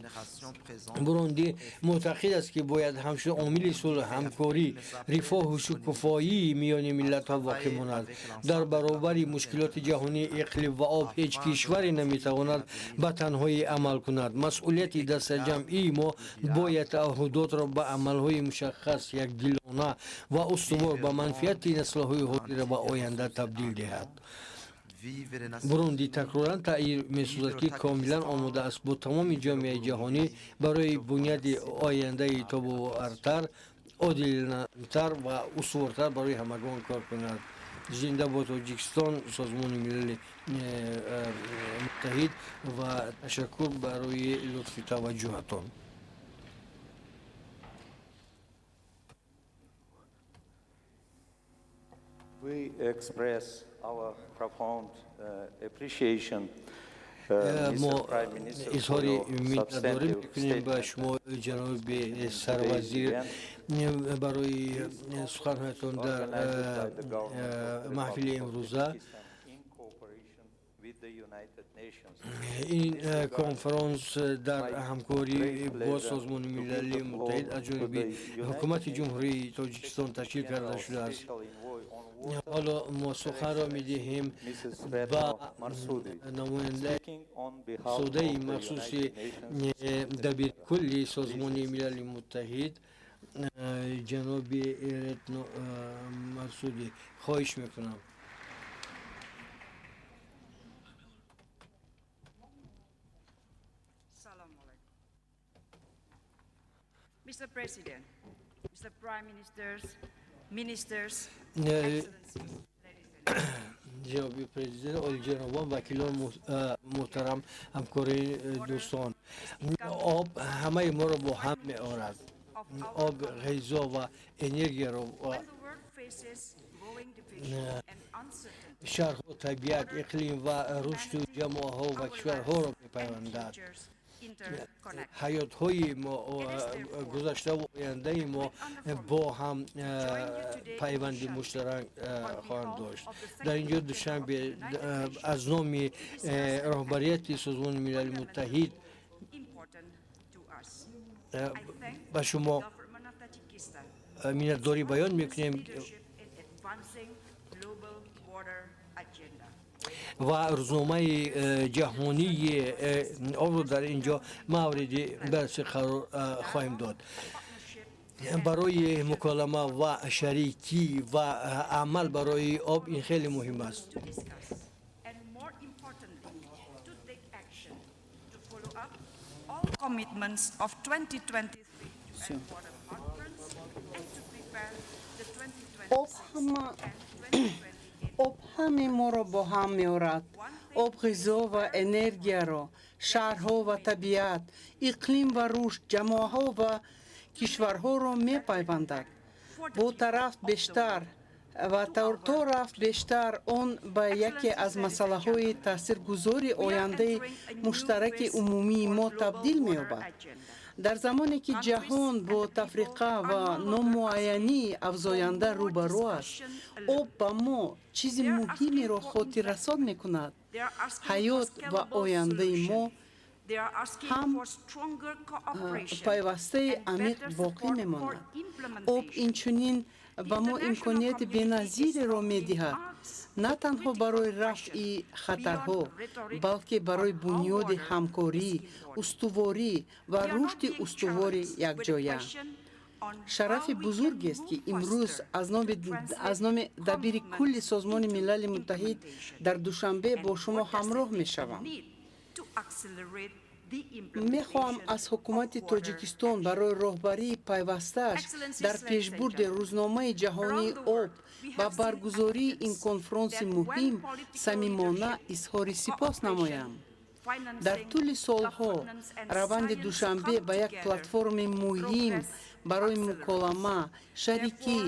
Бурунди мӯътақид аст, ки бояд ҳамчун омили сулҳ, ҳамкорӣ, рифоҳу шукуфоии миёни миллатҳо боқӣ монад. Дар баробари мушкилоти ҷаҳонии иқлим ва об ҳеҷ кишваре наметавонад ба танҳоӣ амал кунад. Масъулияти дастаҷамъии мо бояд таъҳудотро ба амалҳои мушаххас, якдилона ва устувор ба манфиати наслҳои ҳозира ва оянда табдил диҳад. Бурунди такроран таъйид месозад, ки комилан омода аст бо тамоми ҷомеаи ҷаҳонӣ барои бунёди ояндаи тобовартар, одилонатар ва устувортар барои ҳамагон кор кунад. Зинда бод Тоҷикистон, Созмони Милали Муттаҳид ва ташаккур барои лутфи таваҷҷӯҳатон. We express our profound appreciation, мо изҳори миннатдорӣ мекунем ба шумо, ҷаноби сарвазир, барои суханҳоятон дар маҳфили имрӯза. Ин конфронс дар ҳамкорӣ бо Созмони Милали Муттаҳид аз ҷониби Ҳукумати Ҷумҳурии Тоҷикистон ташкил карда шудааст. Ҳоло мо суханро медиҳем ба намояндаи содаи махсуси дабиркулли Созмони Милали Муттаҳид, ҷаноби Ретно Марсудӣ. Хоҳиш мекунам. Mr. President, Mr. Prime Ministers, Ministers, Excellencies, ladies and gentlemen. Ҷаноби президент, олиҷанобон, вакилон муҳтарам, ҳамкорони дӯстон, об ҳамаи моро бо ҳам меорад. Об ғизо ва энергияро, When the world faces growing division and uncertainty, шаҳрҳо, табиат, иқлим ва рушду ҷамоаҳо ва кишварҳоро мепайвандад. futures interconnect. Ҳаётҳои мо, гузаштаву ояндаи мо бо ҳам пайванди муштарак хоҳанд дошт. Дар ин ҷо, Душанбе, аз номи роҳбарияти Созмони Милали Муттаҳид Important to us. ба шумо Government of Tajikistan миннатдорӣ баён мекунем leadership in advancing global water agenda. Ва рӯзномаи ҷаҳонии обро дар ин ҷо мавриди баррасӣ қарор хоҳем дод. Барои муколама ва шарикӣ ва амал барои об ин хеле муҳим аст. To discuss and, more importantly, to take action to follow up all commitments of 2023 UN Water Conference and to prepare the 2026 Об ҳама and 2028 об ҳаме моро бо ҳам меорад. Об ғизо ва энергияро, шаҳрҳо ва табиат, иқлим ва рушд, ҷамоаҳо ва кишварҳоро мепайвандад. Бо тараф бештар ва то рафт бештар он ба яке аз масъалаҳои таъсиргузори ояндаи муштараки умумии мо табдил меёбад. Дар замоне ки ҷаҳон бо тафриқа ва номуайянии афзоянда рӯбарӯ аст, об ба мо чизи муҳимеро хотиррасон мекунад: ҳаёт ва ояндаи мо ҳам пайвастаи амиқ боқӣ мемонад. Об инчунин ба мо имконияти беназиреро медиҳад на танҳо барои рафъи хатарҳо, балки барои бунёди ҳамкорӣ, устуворӣ ва рушди устувори якҷоя. Шарафи бузургест, ки имрӯз аз номи дабири кулли Созмони Милали Муттаҳид дар Душанбе бо шумо ҳамроҳ мешавам. Мехоҳам аз Ҳукумати Тоҷикистон барои роҳбарии пайвастааш дар пешбурди Рӯзномаи ҷаҳонии об ва баргузории ин конфронси муҳим самимона изҳори сипос намоям. Дар тӯли солҳо раванди Душанбе ба як платформи муҳим барои муколама, шарикӣ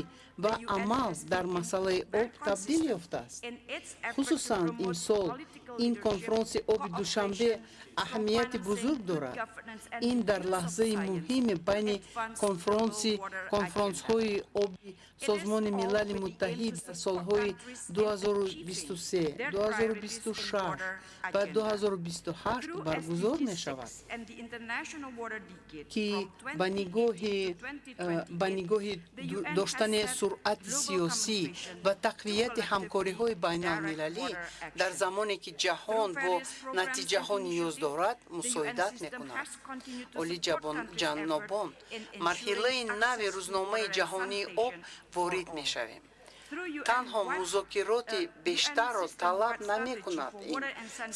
ва амал дар масъалаи об табдил ёфтааст. Хусусан имсол ин конфронси оби Душанбе аҳамияти бузург дорад. Ин дар лаҳзаи муҳиме байни конфронсҳои оби Созмони Милали Муттаҳид дар солҳои 2023, 2026 ва 2028 баргузор мешавад, ки ба нигоҳи доштани суръати сиёсӣ ва тақвияти ҳамкориҳои байналмилалӣ дар замоне ки ҷаҳон бо натиҷаҳо ниёз дорад, мусоидат мекунад. Олиҷанобон, марҳилаи нави рӯзномаи ҷаҳонии об ворид мешавем. Танҳо музокироти бештарро талаб намекунад, ин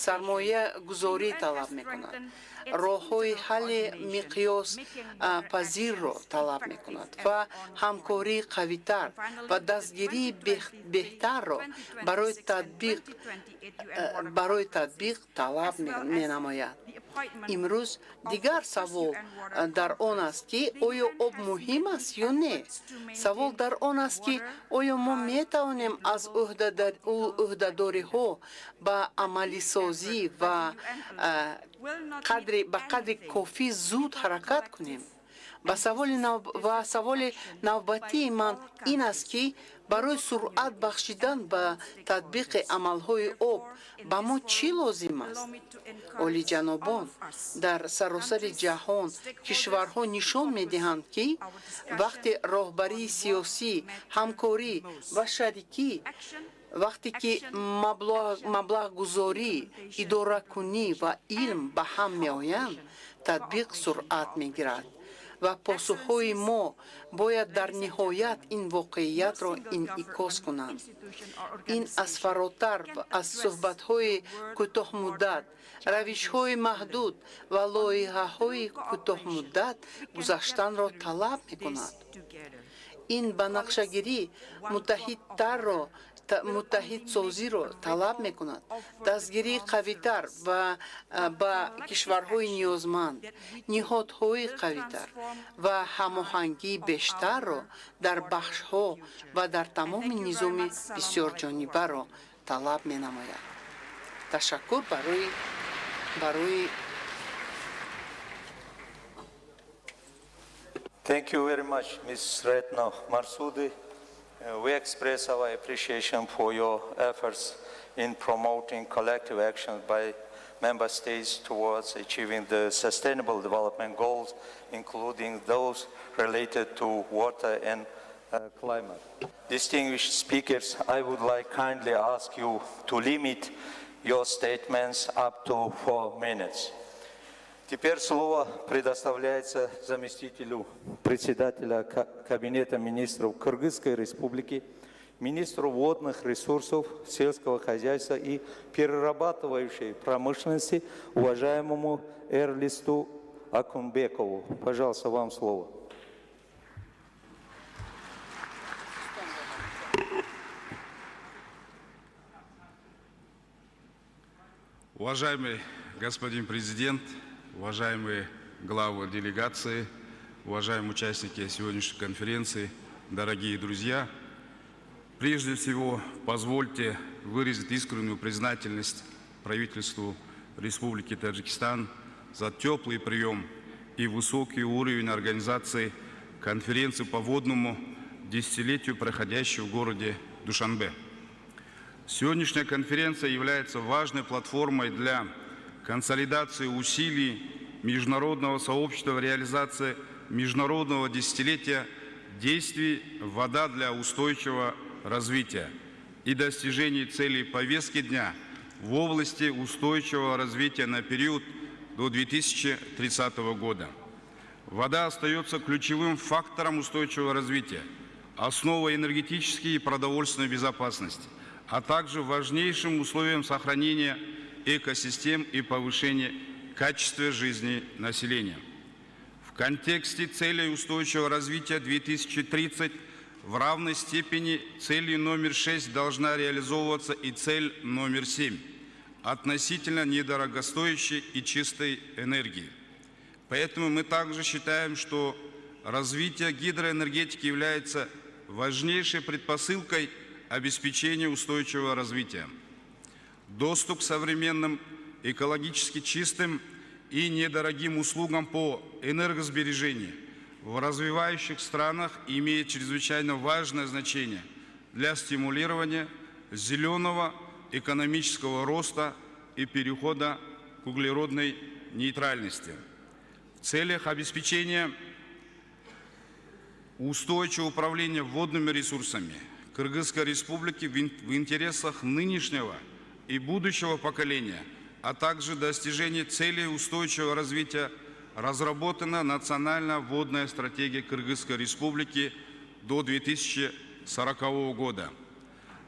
сармоягузорӣ талаб мекунад, роҳҳои ҳалли миқёспазирро талаб мекунад ва ҳамкории қавитар ва дастгирии беҳтарро барои татбиқ талаб менамояд. Имрӯз дигар савол дар он аст, ки оё об муҳим аст ё не. Савол дар он аст, ки оё мо метавонем аз ӯҳдадориҳо ба амалисозӣ ва ба қадри кофӣ зуд ҳаракат кунем. Ва саволи навбатии ман ин аст, ки барои суръат бахшидан ба татбиқи амалҳои об ба мо чӣ лозим аст? Олиҷанобон, дар саросари ҷаҳон кишварҳо нишон медиҳанд, ки вақте роҳбарии сиёсӣ, ҳамкорӣ ва шарикӣ, вақте ки маблағгузорӣ, идоракунӣ ва илм ба ҳам меоянд, татбиқ суръат мегирад ва посухҳои мо бояд дар ниҳоят ин воқеиятро инъикос кунанд. Ин аз фаротар аз суҳбатҳои кӯтоҳмуддат, равишҳои маҳдуд ва лоиҳаҳои кӯтоҳмуддат гузаштанро талаб мекунад. Ин ба нақшагирӣ муттаҳидтарро, муттаҳидсозиро талаб мекунад, дастгирии қавитар ва ба кишварҳои ниёзманд, ниҳодҳои қавитар ва ҳамоҳангии бештарро дар бахшҳо ва дар тамоми низоми бисёрҷонибаро талаб менамояд. Ташаккур барои Thank you very much, Ms. Retno Marsudi. We express our appreciation for your efforts in promoting collective action by member states towards achieving the Sustainable Development Goals, including those related to water and climate. Distinguished speakers, I would like kindly ask you to limit your statements up to 4 minutes. Теперь слово предоставляется заместителю председателя Кабинета министров Кыргызской Республики, министру водных ресурсов, сельского хозяйства и перерабатывающей промышленности, уважаемому Эрлисту Акунбекову. Пожалуйста, вам слово. Уважаемый господин президент, уважаемые главы делегации, уважаемые участники сегодняшней конференции, дорогие друзья, прежде всего позвольте выразить искреннюю признательность правительству Республики Таджикистан за теплый прием и высокий уровень организации конференции по водному десятилетию, проходящей в городе Душанбе. Сегодняшняя конференция является важной платформой для консолидации усилий международного сообщества в реализации международного десятилетия действий «Вода для устойчивого развития» и достижения целей повестки дня в области устойчивого развития на период до 2030 года. Вода остается ключевым фактором устойчивого развития, основой энергетической и продовольственной безопасности, а также важнейшим условием сохранения экосистем и повышения качества жизни населения. В контексте целей устойчивого развития 2030 в равной степени целью номер 6 должна реализовываться и цель номер 7 – относительно недорогостоящей и чистой энергии. Поэтому мы также считаем, что развитие гидроэнергетики является важнейшей предпосылкой обеспечения устойчивого развития. Доступ к современным, экологически чистым и недорогим услугам по энергосбережению в развивающих странах имеет чрезвычайно важное значение для стимулирования зеленого экономического роста и перехода к углеродной нейтральности. В целях обеспечения устойчивого управления водными ресурсами Кыргызской Республики в интересах нынешнего и будущего поколения, а также достижения целей устойчивого развития, разработана Национальная водная стратегия Кыргызской Республики до 2040 года.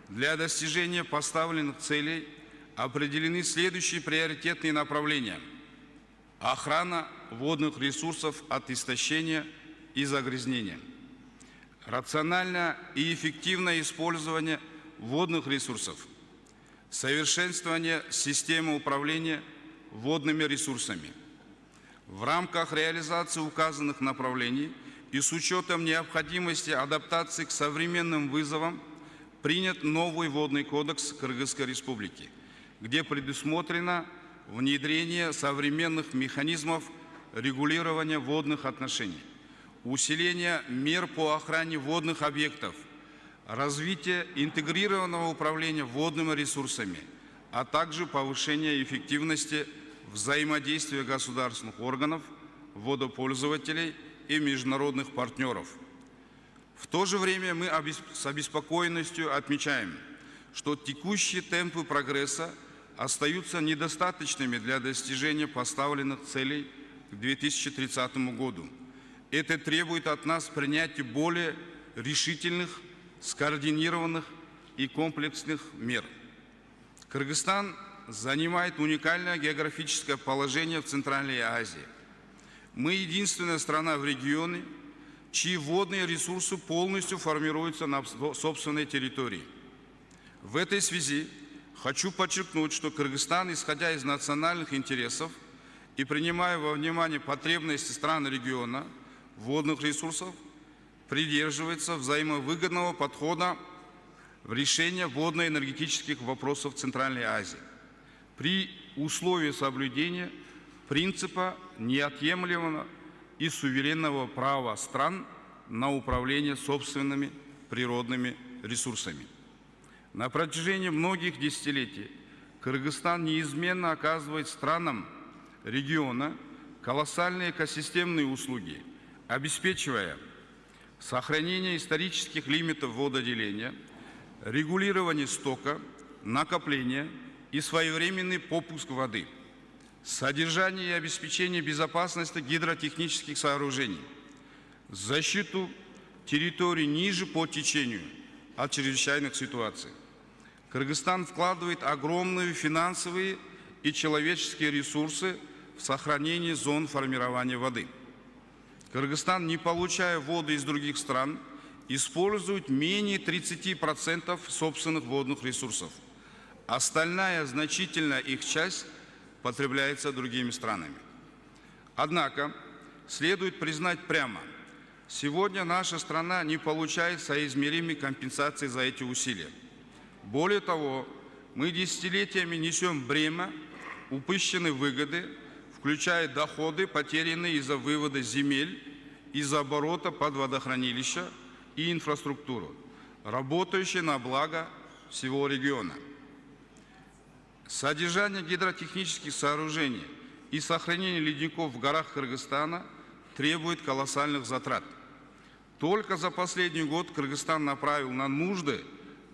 Для достижения поставленных целей определены следующие приоритетные направления: охрана водных ресурсов от истощения и загрязнения, рациональное и эффективное использование водных ресурсов, совершенствование системы управления водными ресурсами. В рамках реализации указанных направлений и с учетом необходимости адаптации к современным вызовам принят новый Водный кодекс Кыргызской Республики, где предусмотрено внедрение современных механизмов регулирования водных отношений, усиление мер по охране водных объектов, развитие интегрированного управления водными ресурсами, а также повышение эффективности взаимодействия государственных органов, водопользователей и международных партнеров. В то же время мы с обеспокоенностью отмечаем, что текущие темпы прогресса остаются недостаточными для достижения поставленных целей к 2030 году. Это требует от нас принятия более решительных, скоординированных и комплексных мер. Кыргызстан занимает уникальное географическое положение в Центральной Азии. Мы единственная страна в регионе, чьи водные ресурсы полностью формируются на собственной территории. В этой связи хочу подчеркнуть, что Кыргызстан, исходя из национальных интересов и принимая во внимание потребности стран региона водных ресурсов, придерживается взаимовыгодного подхода в решении водно-энергетических вопросов Центральной Азии при условии соблюдения принципа неотъемлемого и суверенного права стран на управление собственными природными ресурсами. На протяжении многих десятилетий Кыргызстан неизменно оказывает странам региона колоссальные экосистемные услуги, обеспечивая сохранение исторических лимитов вододеления, регулирование стока, накопление и своевременный попуск воды, содержание и обеспечение безопасности гидротехнических сооружений, защиту территорий ниже по течению от чрезвычайных ситуаций. Кыргызстан вкладывает огромные финансовые и человеческие ресурсы в сохранение зон формирования воды. Кыргызстан, не получая воду из других стран, использует менее 30% собственных водных ресурсов. Остальная значительная их часть потребляется другими странами. Однако, следует признать прямо, сегодня наша страна не получает соизмеримой компенсации за эти усилия. Более того, мы десятилетиями несем бремя упущенной выгоды, включая доходы, потерянные из-за вывода земель, из-за оборота под водохранилища и инфраструктуру, работающие на благо всего региона. Содержание гидротехнических сооружений и сохранение ледников в горах Кыргызстана требует колоссальных затрат. Только за последний год Кыргызстан направил на нужды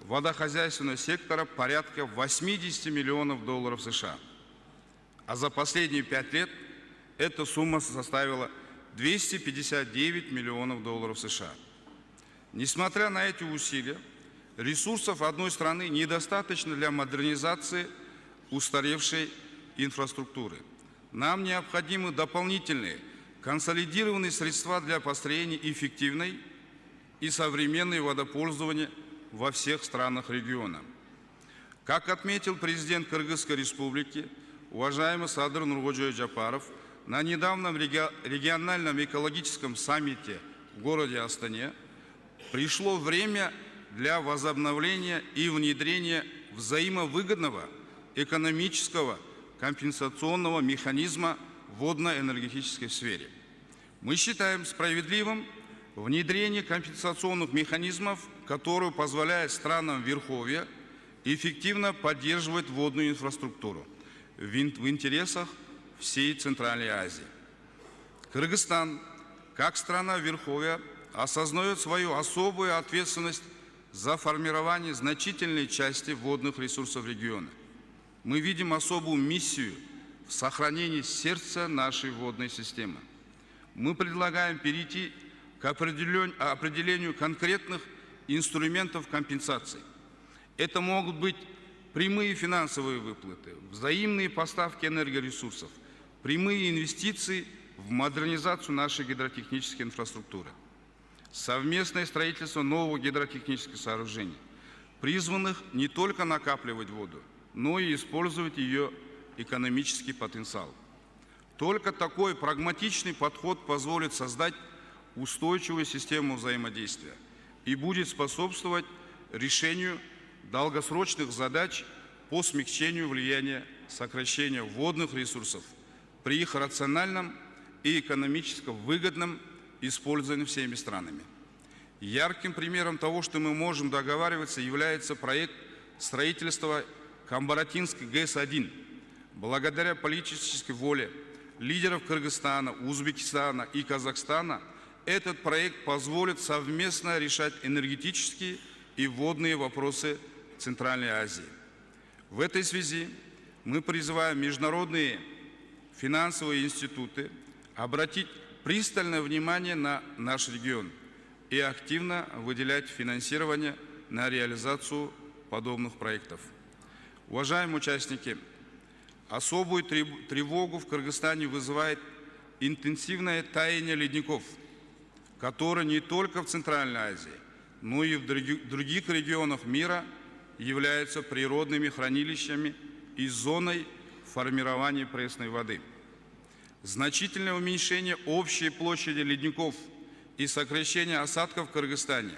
водохозяйственного сектора порядка 80 миллионов долларов США. А за последние 5 лет эта сумма составила 259 миллионов долларов США. Несмотря на эти усилия, ресурсов одной страны недостаточно для модернизации устаревшей инфраструктуры. Нам необходимы дополнительные консолидированные средства для построения эффективной и современной водопользования во всех странах региона. Как отметил президент Кыргызской Республики, уважаемый Садыр Нургожоевич Жапаров, на недавнем региональном экологическом саммите в городе Астане, пришло время для возобновления и внедрения взаимовыгодного экономического компенсационного механизма в водно-энергетической сфере. Мы считаем справедливым внедрение компенсационных механизмов, которые позволяют странам Верховья эффективно поддерживать водную инфраструктуру в интересах всей Центральной Азии. Кыргызстан, как страна Верховья, осознает свою особую ответственность за формирование значительной части водных ресурсов региона. Мы видим особую миссию в сохранении сердца нашей водной системы. Мы предлагаем перейти к определению конкретных инструментов компенсации. Это могут быть прямые финансовые выплаты, взаимные поставки энергоресурсов, прямые инвестиции в модернизацию нашей гидротехнической инфраструктуры, совместное строительство новых гидротехнических сооружений, призванных не только накапливать воду, но и использовать ее экономический потенциал. Только такой прагматичный подход позволит создать устойчивую систему взаимодействия и будет способствовать решению долгосрочных задач по смягчению влияния сокращения водных ресурсов при их рациональном и экономически выгодном использовании всеми странами. Ярким примером того, что мы можем договариваться, является проект строительства Камбаратинской ГЭС-1. Благодаря политической воле лидеров Кыргызстана, Узбекистана и Казахстана этот проект позволит совместно решать энергетические и водные вопросы Центральной Азии. В этой связи мы призываем международные финансовые институты обратить пристальное внимание на наш регион и активно выделять финансирование на реализацию подобных проектов. Уважаемые участники, особую тревогу в Кыргызстане вызывает интенсивное таяние ледников, которое не только в Центральной Азии, но и в других регионах мира являются природными хранилищами и зоной формирования пресной воды. Значительное уменьшение общей площади ледников и сокращение осадков в Кыргызстане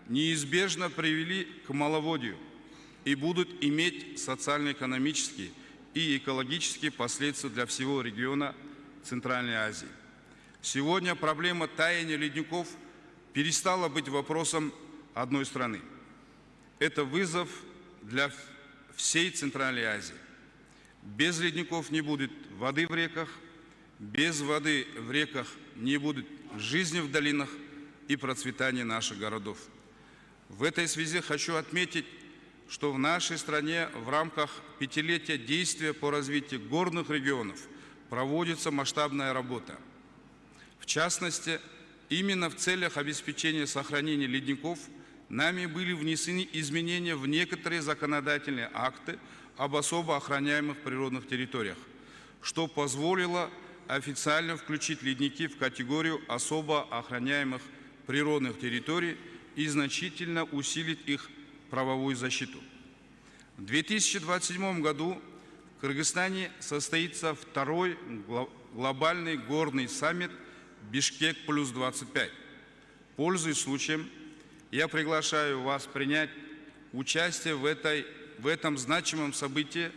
неизбежно привели к маловодью и будут иметь социально-экономические и экологические последствия для всего региона Центральной Азии. Сегодня проблема таяния ледников перестала быть вопросом одной страны. Это вызов для всей Центральной Азии. Без ледников не будет воды в реках, без воды в реках не будет жизни в долинах и процветания наших городов. В этой связи хочу отметить, что в нашей стране в рамках пятилетия действия по развитию горных регионов проводится масштабная работа. В частности, именно в целях обеспечения сохранения ледников нами были внесены изменения в некоторые законодательные акты об особо охраняемых природных территориях, что позволило официально включить ледники в категорию особо охраняемых природных территорий и значительно усилить их правовую защиту. В 2027 году в Кыргызстане состоится второй глобальный горный саммит «Бишкек плюс 25». Пользуясь случаем, я приглашаю вас принять участие в этом значимом событии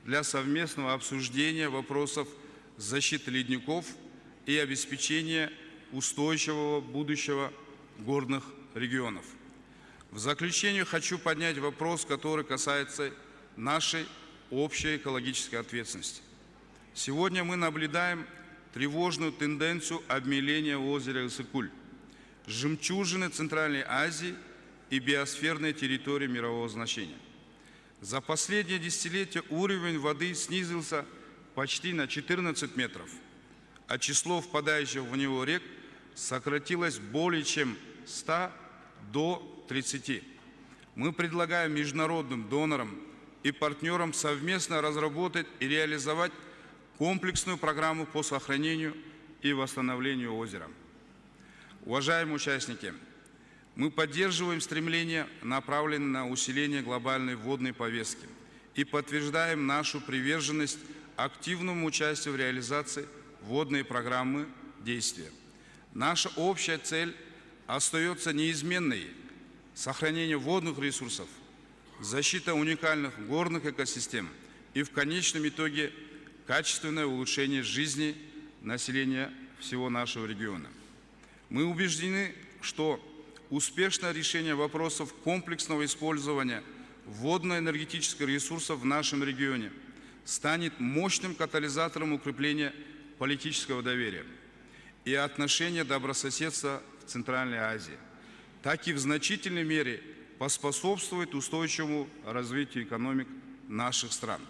для совместного обсуждения вопросов защиты ледников и обеспечения устойчивого будущего горных регионов. В заключение хочу поднять вопрос, который касается нашей общей экологической ответственности. Сегодня мы наблюдаем тревожную тенденцию обмеления озера Иссык-Куль, жемчужины Центральной Азии и биосферной территории мирового значения. За последнее десятилетие уровень воды снизился почти на 14 метров, а число впадающих в него рек сократилось более чем 100 до 30. Мы предлагаем международным донорам и партнерам совместно разработать и реализовать комплексную программу по сохранению и восстановлению озера. Уважаемые участники, мы поддерживаем стремление, направленное на усиление глобальной водной повестки. и подтверждаем нашу приверженность активному участию в реализации водной программы действия. Наша общая цель остается неизменной – сохранение водных ресурсов, защита уникальных горных экосистем и в конечном итоге качественное улучшение жизни населения всего нашего региона. Мы убеждены, что успешное решение вопросов комплексного использования водно-энергетических ресурсов в нашем регионе станет мощным катализатором укрепления политического доверия и отношения добрососедства в Центральной Азии, так и в значительной мере поспособствует устойчивому развитию экономик наших стран.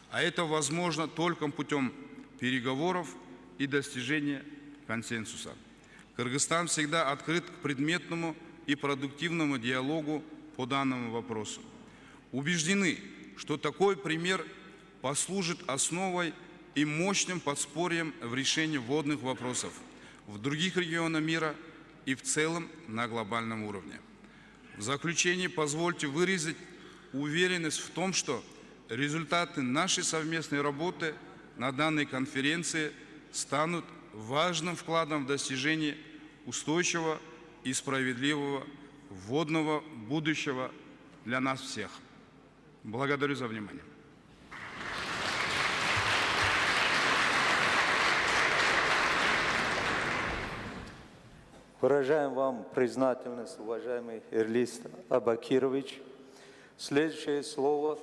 А это возможно только путем переговоров и достижения консенсуса. Кыргызстан всегда открыт к предметному и продуктивному диалогу по данному вопросу. Убеждены, что такой пример послужит основой и мощным подспорьем в решении водных вопросов в других регионах мира и в целом на глобальном уровне. В заключение позвольте выразить уверенность в том, что результаты нашей совместной работы на данной конференции станут важным вкладом в достижение устойчивого и справедливого водного будущего для нас всех. Благодарю за внимание. Выражаем вам признательность, уважаемый Эрлист Абакирович. Следующее слово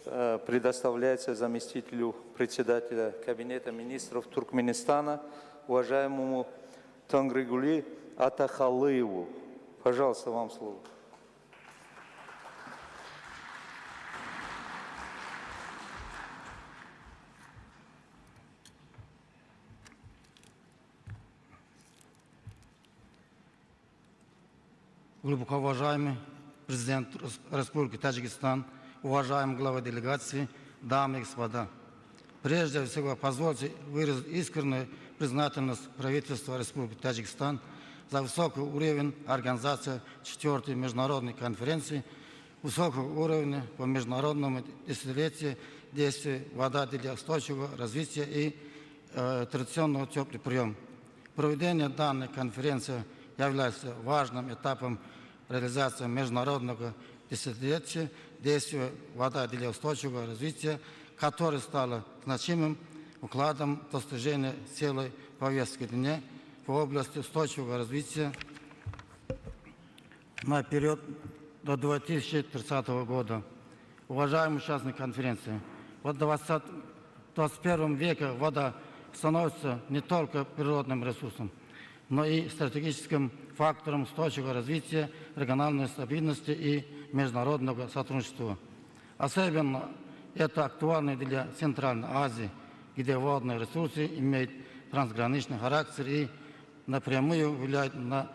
предоставляется заместителю председателя Кабинета министров Туркменистана, уважаемому Тангригули Атахалыеву. Пожалуйста, вам слово. Глубоко уважаемый президент Республики Таджикистан, уважаемый глава делегации, дамы и господа. Прежде всего, позвольте выразить искреннюю признательность правительства Республики Таджикистан за высокий уровень организации 4-й международной конференции высокого уровня по международному десятилетию действий «Вода для устойчивого развития» и традиционного теплый прием. Проведение данной конференции является важным этапом реализации международного десятилетия действия «Вода для устойчивого развития», которое стало значимым укладом достижения целой повестки дня в области устойчивого развития на период до 2030 года. Уважаемые участники конференции, в 21 веке вода становится не только природным ресурсом, но и стратегическим фактором устойчивого развития, региональной стабильности и международного сотрудничества. Особенно это актуально для Центральной Азии, где водные ресурсы имеют трансграничный характер и напрямую влияют на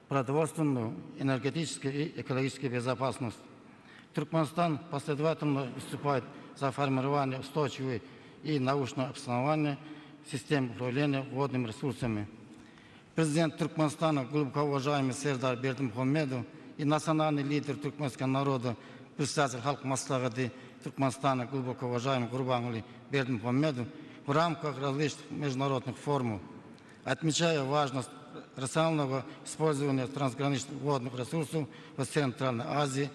продовольственную, энергетическую и экологическую безопасность. Туркменистан последовательно выступает за формирование устойчивой и научно обоснованной системы управления водными ресурсами. Президент Туркменистана, глубоко уважаемый Сердар Бердымухамедов, и национальный лидер туркменского народа, председатель Халк Маслахаты Туркменистана, глубоко уважаемый Гурбангулы Бердымухамедов, в рамках различных международных форумов, отмечая важность рационального использования трансграничных водных ресурсов в Центральной Азии,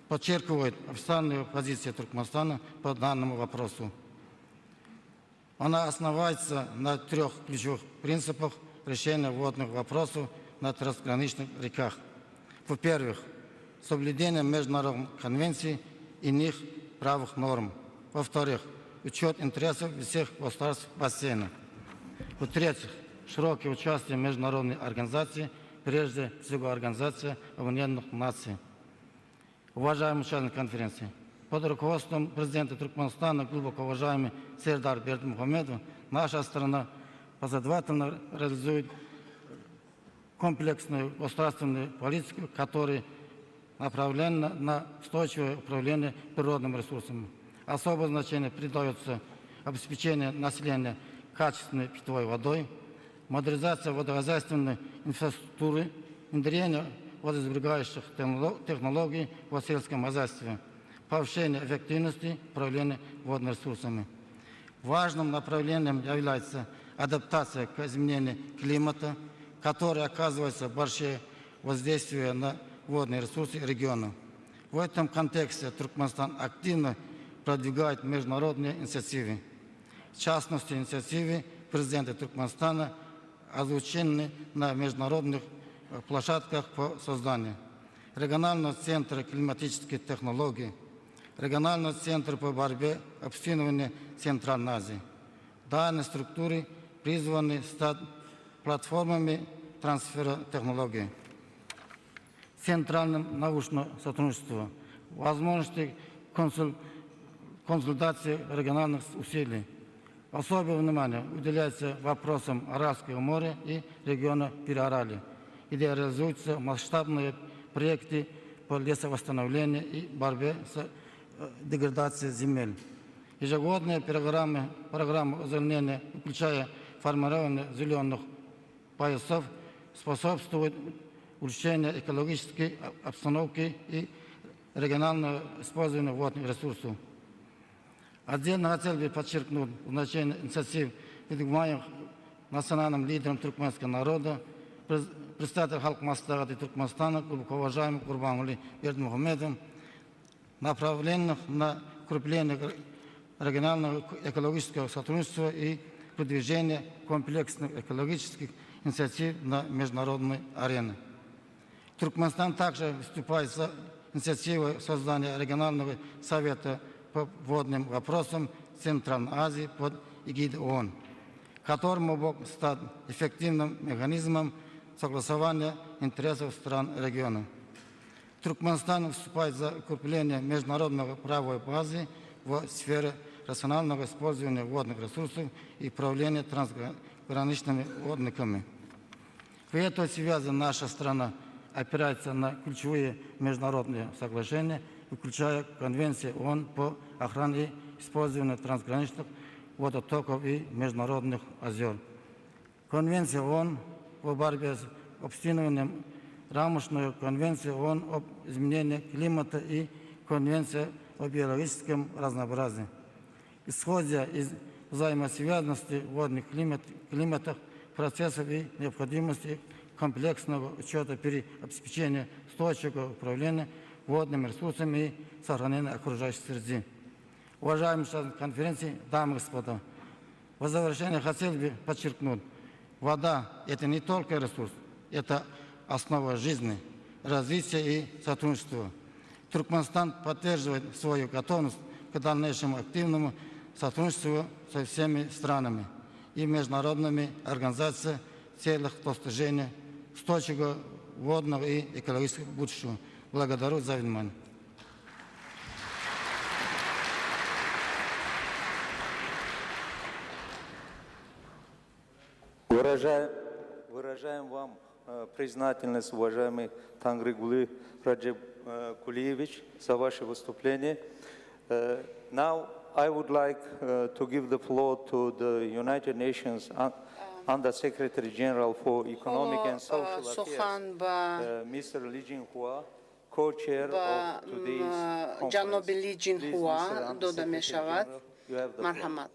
подчеркивает официальную позицию Туркменистана по данному вопросу. Она основывается на трех ключевых принципах решения водных вопросов на трансграничных реках. Во-первых, соблюдение международных конвенций и иных правовых норм. Во-вторых, учет интересов всех государств бассейна. В-третьих, широкое участие международной организации, прежде всего Организации Объединенных Наций. Уважаемые участники конференции, под руководством президента Туркменистана, глубоко уважаемый Сердар Бердымухамедов, наша страна последовательно реализует комплексную государственную политику, которая направлена на устойчивое управление природными ресурсами. Особое значение придается обеспечению населения качественной питьевой водой, модернизация водохозяйственной инфраструктуры, внедрение водосберегающих технологий в сельском хозяйстве. повышение эффективности управления водными ресурсами. Важным направлением является адаптация к изменению климата, которая оказывается большое воздействие на водные ресурсы региона. В этом контексте Туркменистан активно продвигает международные инициативы. В частности, инициативы президента Туркменистана озвучены на международных площадках по созданию регионального центра климатических технологий, регионального центра по борьбе с обстинованием Центральной Азии. Данные структуры призваны стать платформами трансфера технологий. Центральным научным сотрудничеством, возможности консультации региональных усилий. Особое внимание уделяется вопросам Аральского моря и региона Переарали, где реализуются масштабные проекты по лесовосстановлению и борьбе с деградацией земель. Ежегодные программы озеленения, включая формирование зеленых поясов, способствуют улучшению экологической обстановки и регионального использования водных ресурсов. Отдельно хотел бы подчеркнуть значение инициатив, выдвигаемых национальным лидером туркменского народа, председателем Халк Маслахата Туркменистана, глубоко уважаемым Гурбангулы Бердымухамедовым, направленных на укрепление регионального экологического сотрудничества и продвижение комплексных экологических инициатив на международной арене. Туркменистан также выступает за инициативой создания регионального совета по водным вопросам Центральной Азии под эгидой ООН, который мог стать эффективным механизмом согласования интересов стран региона. Туркменистан выступает за укрепление международного правовой базы в сфере рационального использования водных ресурсов и управления трансграничными водниками. В этой связи наша страна опирается на ключевые международные соглашения, включая Конвенцию ООН по охране и использованию трансграничных водотоков и международных озер. Конвенция ООН по борьбе с обстинованием, Рамочную конвенцию ООН об изменении климата и Конвенцию о биологическом разнообразии. Исходя из взаимосвязанности водных климатов, процессов и необходимости комплексного учета при обеспечении устойчивого управления водными ресурсами и сохранения окружающей среды. Уважаемые участники конференции, дамы и господа, в завершение хотел бы подчеркнуть, вода – это не только ресурс, это основа жизни, развития и сотрудничества. Туркменистан поддерживает свою готовность к дальнейшему активному сотрудничеству со всеми странами и международными организациями в целях достижения устойчивого водного и экологического будущего. Благодарю за внимание. Выражаем вам признательность, уважаемый Тангригулы Раджабкулиевич, за ваше выступление. Now I would like to give the floor to the United Nations Under Secretary General for Economic and Social Affairs, Mr. Li Jinhua, co-chair of today's conference. Please, Mr. Under Secretary General, you have the floor.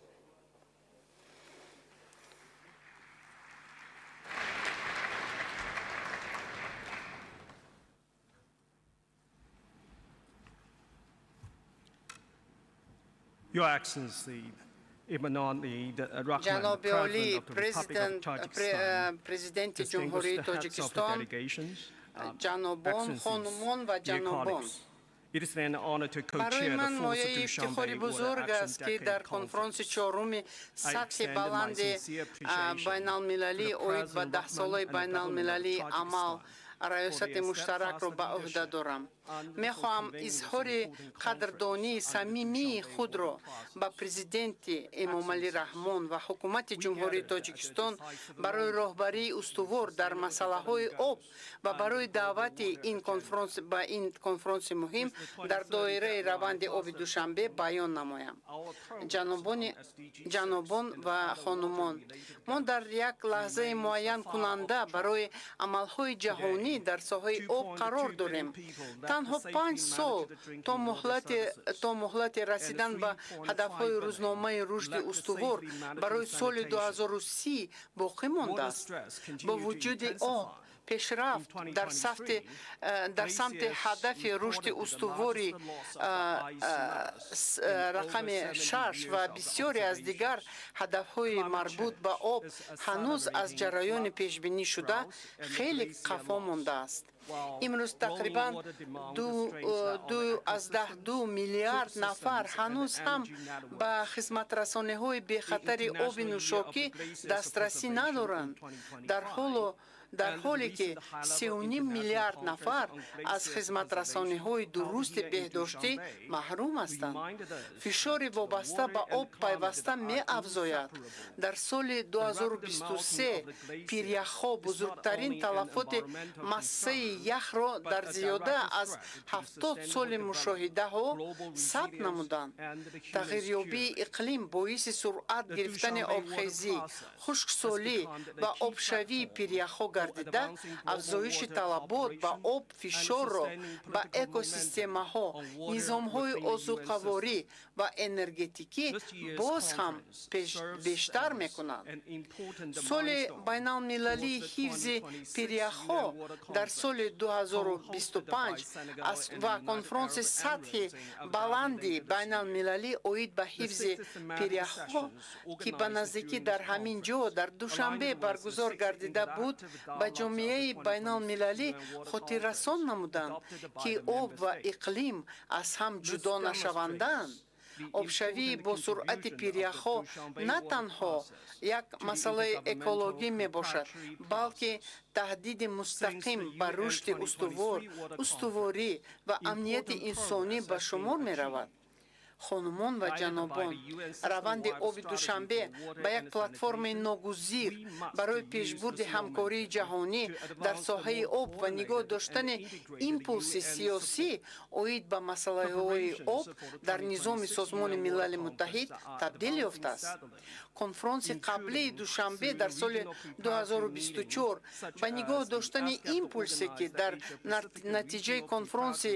Your Excellency, Emomali Rahmon, ҷаноби олӣ President of the Republic of Tajikistan, президенти distinguished ҷумҳурии heads of the Тоҷикистон, delegations, ҷанобон, Excellencies, хонумон ва dear ҷанобон. colleagues, it is an honor to Барои co-chair the ман fourth мояи ифтихори Dushanbe Water бузург Action аст, ки Decade дар конфронси Conference. чоруми I сатҳи extend my баланди sincere appreciation байналмилалӣ to the оид ба President даҳсолаи Rahmon and the government of байналмилалии амал Tajikistan раёсати муштаракро ба ӯҳда дорам. Мехоҳам изҳори қадрдонии самимии худро ба президенти Эмомалӣ Раҳмон ва ҳукумати Ҷумҳурии Тоҷикистон барои роҳбарии устувор дар масъалаҳои об ва барои даъвати ин конфронс ба ин конфронси муҳим дар доираи раванди оби Душанбе баён намоям. Ҷанобон ва хонумон, мо дар як лаҳзаи муайянкунанда барои амалҳои ҷаҳонӣ дар соҳаи об қарор дорем. Танҳо 5 сол то муҳлати расидан ба ҳадафҳои рӯзномаи рушди устувор барои соли 2030 боқӣ мондааст. Бо вуҷуди он, пешрафт дар самти ҳадафи рушди устувори рақами 6 ва бисёре аз дигар ҳадафҳои марбут ба об ҳанӯз аз ҷараёни пешбинишуда хеле қафо мондааст. Имрӯз тақрибан 2,2 миллиард нафар ҳанӯз ҳам ба хизматрасониҳои бехатари оби нӯшокӣ дастрасӣ надоранд, дар ҳоле ки 3,5 миллиард нафар аз хизматрасониҳои дурусти беҳдоштӣ маҳрум ҳастанд. Фишори вобаста ба об пайваста меафзояд. Дар соли 2023 пиряхҳо бузургтарин талафоти массаи яхро дар зиёда аз 70 соли мушоҳидаҳо сабт намуданд. Тағйирёбии иқлим боиси суръат гирифтани обхезӣ, хушксолӣ ва обшавии пиряхҳо гардида, афзоиши талабот ба об фишорро ба экосистемаҳо, низомҳои озуқаворӣ ва энергетикӣ боз ҳам бештар мекунад. Соли байналмилалии ҳифзи пиряхҳо дар соли 2025 ва конфронси сатҳи баланди байналмилалӣ оид ба ҳифзи пиряхҳо, ки ба наздикӣ дар ҳамин ҷо, дар Душанбе, баргузор гардида буд, ба ҷомеаи байналмилалӣ хотиррасон намуданд, ки об ва иқлим аз ҳам ҷудо нашаванданд. Обшавии босуръати пиряхҳо на танҳо як масъалаи экологӣ мебошад, балки таҳдиди мустақим ба рушди устувор, устуворӣ ва амнияти инсонӣ ба шумор меравад. Хонумон ва ҷанобон, раванди оби Душанбе ба як платформаи ногузир барои пешбурди ҳамкории ҷаҳонӣ дар соҳаи об ва нигоҳ доштани импулси сиёсӣ оид ба масъалаҳои об дар низоми Созмони Милали Муттаҳид табдил ёфтааст. Конфронси қаблии Душанбе дар соли 2024 ба нигоҳ доштани импулсе, ки дар натиҷаи конфронси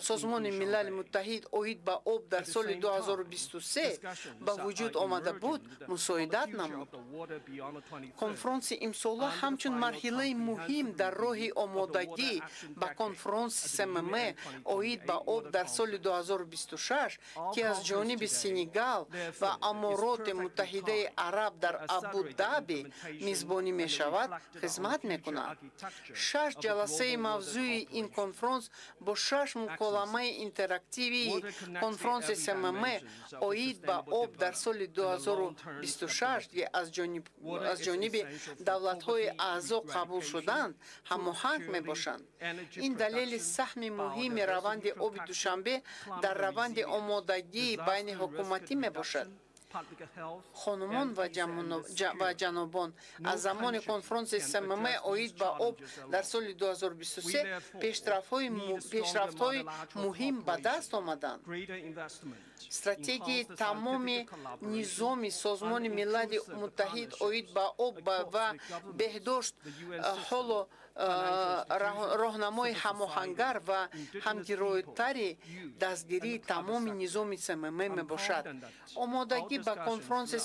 Созмони Милали Муттаҳид оид ба об дар соли 2023 ба вуҷуд омада буд, мусоидат намуд. Конфронси имсола ҳамчун марҳилаи муҳим дар роҳи омодагӣ ба конфронси СММ оид ба об дар соли 2026, ки аз ҷониби Сенегал ва Амороти Муттаҳидаи Араб дар Абу-Даби мизбонӣ мешавад, хизмат мекунад. Шаш ҷаласаи мавзӯи ин конфронс бо шаш муколамаи интерактивии конфронси СММ оид ба об дар соли 2026, ки аз ҷониби давлатҳои аъзо қабул шуданд, ҳамоҳанг мебошанд. Ин далели саҳми муҳими раванди оби Душанбе дар раванди омодагии байниҳукуматӣ мебошад. Хонумон ва ҷанобон, аз замони конфронси СММ оид ба об дар соли 2023 пешрафтҳои муҳим ба даст омаданд. Стратегияи тамоми низоми Созмони Милали Муттаҳид оид ба об ва беҳдошт ҳоло роҳнамои ҳамоҳангар ва ҳамгиройтари дастгирии тамоми низоми СММ мебошад. Омодагӣ ба конфронси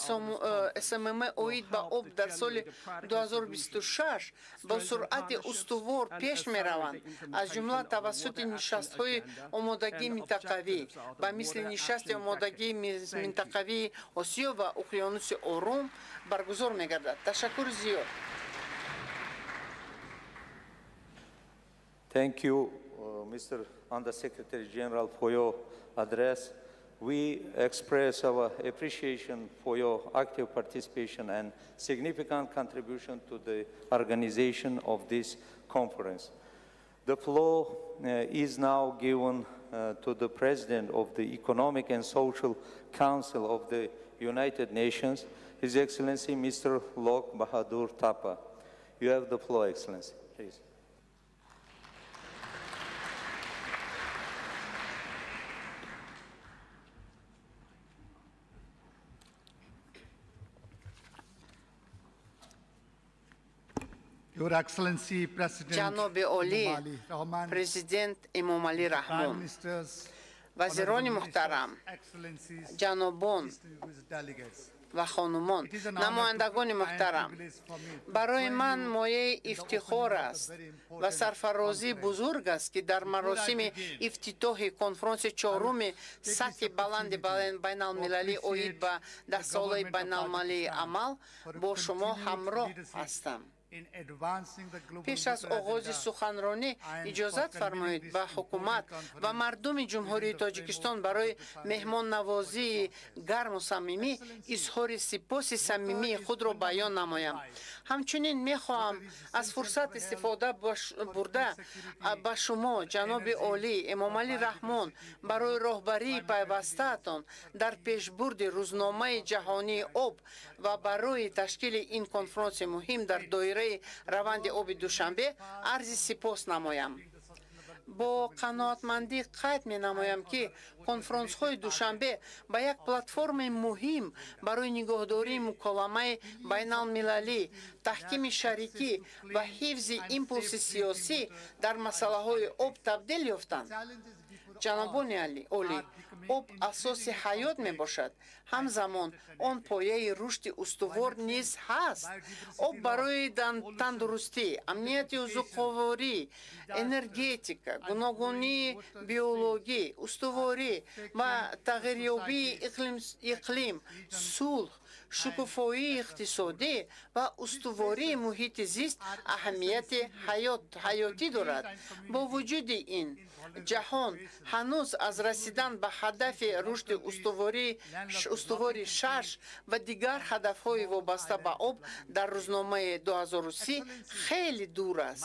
СММ оид ба об дар соли 2026 бо суръати устувор пеш мераванд, аз ҷумла тавассути нишастҳои омодагии минтақавӣ ба мисли нишасти омодагии минтақавии Осиё ва Уқёнуси Ором баргузор мегардад. Ташаккури зиёд. Thank you, Mr. Undersecretary General, for your address. We express our appreciation for your active participation and significant contribution to the organization of this conference. The floor is now given to the President of the Economic and Social Council of the United Nations, His Excellency Mr. Lok Bahadur Thapa. You have the floor, Excellency, please. Ҷаноби олӣ, президент Эмомалӣ Раҳмон, вазирони муҳтарам, ҷанобон ва хонумон, намояндагони муҳтарам, барои ман мояи ифтихор аст ва сарфарозии бузург аст, ки дар маросими ифтитоҳи конфронси чоруми сатҳи баланди байналмилалӣ оид ба даҳсолаи байналмилалии амал бо шумо ҳамроҳ ҳастам. Пеш аз оғози суханронӣ иҷозат фармоед ба ҳукумат ва мардуми Ҷумҳурии Тоҷикистон барои меҳмоннавозии гарму самимӣ изҳори сипоси самимии худро баён намоям. Ҳамчунин мехоҳам аз фурсат истифода бурда ба шумо, ҷаноби олӣ Эмомалӣ Раҳмон, барои роҳбарии пайвастаатон дар пешбурди рӯзномаи ҷаҳонии об ва барои ташкили ин конфронси муҳим дар доираи раванди оби Душанбе арзи сипос намоям. Бо қаноатмандӣ қайд менамоям, ки конфронсҳои Душанбе ба як платформаи муҳим барои нигоҳдории муколамаи байналмилалӣ, таҳкими шарикӣ ва ҳифзи импулси сиёсӣ дар масъалаҳои об табдил ёфтанд. Ҷанобони олӣ, об асоси ҳаёт мебошад. Ҳамзамон он пояи рушди устувор низ ҳаст. Об барои тандурустӣ, амнияти озуқаворӣ, энергетика, гуногунии биологӣ, устуворӣ ва тағйирёбии иқлим, сулҳ, шукуфоии иқтисодӣ ва устувории муҳити зист аҳамияти ҳаётӣ дорад. Бо вуҷуди ин, ҷаҳон ҳанӯз аз расидан ба ҳадафи рушди устувори шаш ва дигар ҳадафҳои вобаста ба об дар рӯзномаи 2030 хеле дур аст.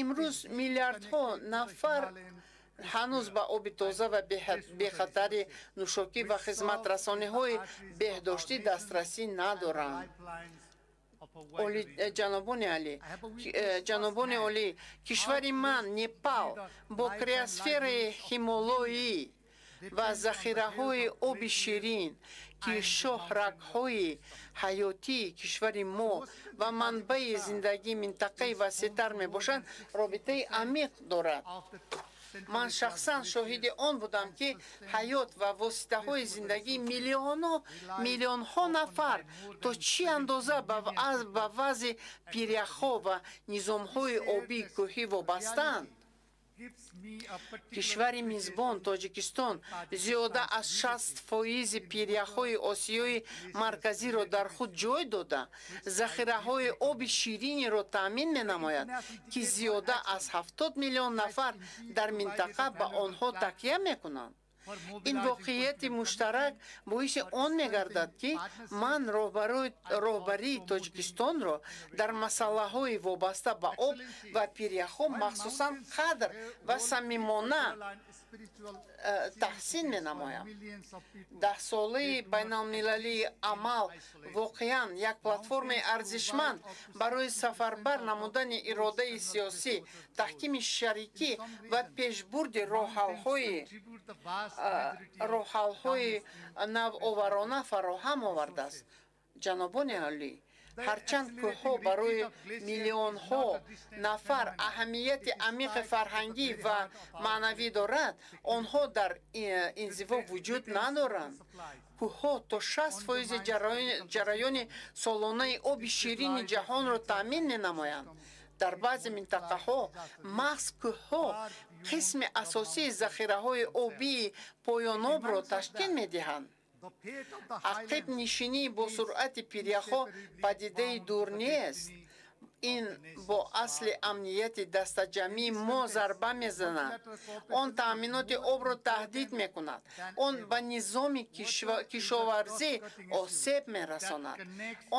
Имрӯз миллиардҳо нафар ҳанӯз ба оби тоза ва бехатари нӯшокӣ ва хизматрасониҳои беҳдоштӣ дастрасӣ надоранд. Ҷанобони олӣ, кишвари ман, Непал, бо криосфераи ҳимолоӣ ва захираҳои оби ширин, ки шоҳрагҳои ҳаётии кишвари мо ва манбаи зиндагии минтақаи васеътар мебошанд, робитаи амиқ дорад. Ман шахсан шоҳиди он будам, ки ҳаёт ва воситаҳои зиндагии миллионҳо нафар то чӣ андоза ба вазъи пиряхҳо ва низомҳои обии кӯҳӣ вобастаанд. Кишвари мизбон Тоҷикистон зиёда аз 60% пиряхҳои Осиёи Марказиро дар худ ҷой дода, захираҳои оби шириниро таъмин менамояд, ки зиёда аз 70 миллион нафар дар минтақа ба онҳо такя мекунанд. Ин воқеияти муштарак боиси он мегардад, ки ман роҳбарии Тоҷикистонро дар масъалаҳои вобаста ба об ва пиряхҳо махсусан қадр ва самимона таҳсин менамоям. Даҳсолаи байналмилалии амал воқеан як платформаи арзишманд барои сафарбар намудани иродаи сиёсӣ, таҳкими шарикӣ ва пешбурди роҳҳалҳои навоварона фароҳам овардааст. Ҷанобони олӣ, ҳарчанд кӯҳҳо барои миллионҳо нафар аҳамияти амиқи фарҳангӣ ва маънавӣ дорад, онҳо дар инзиво вуҷуд надоранд. Кӯҳҳо то 60% ҷараёни солонаи оби ширини ҷаҳонро таъмин менамоянд. Дар баъзе минтақаҳо маҳз кӯҳҳо қисми асосии захираҳои обии поёнобро ташкил медиҳанд. Ақибнишинӣ бо суръати пиряхҳо падидаи дур нест. Ин бо асли амнияти дастаҷамъии мо зарба мезанад. Он таъминоти обро таҳдид мекунад. Он ба низоми кишоварзӣ осеб мерасонад.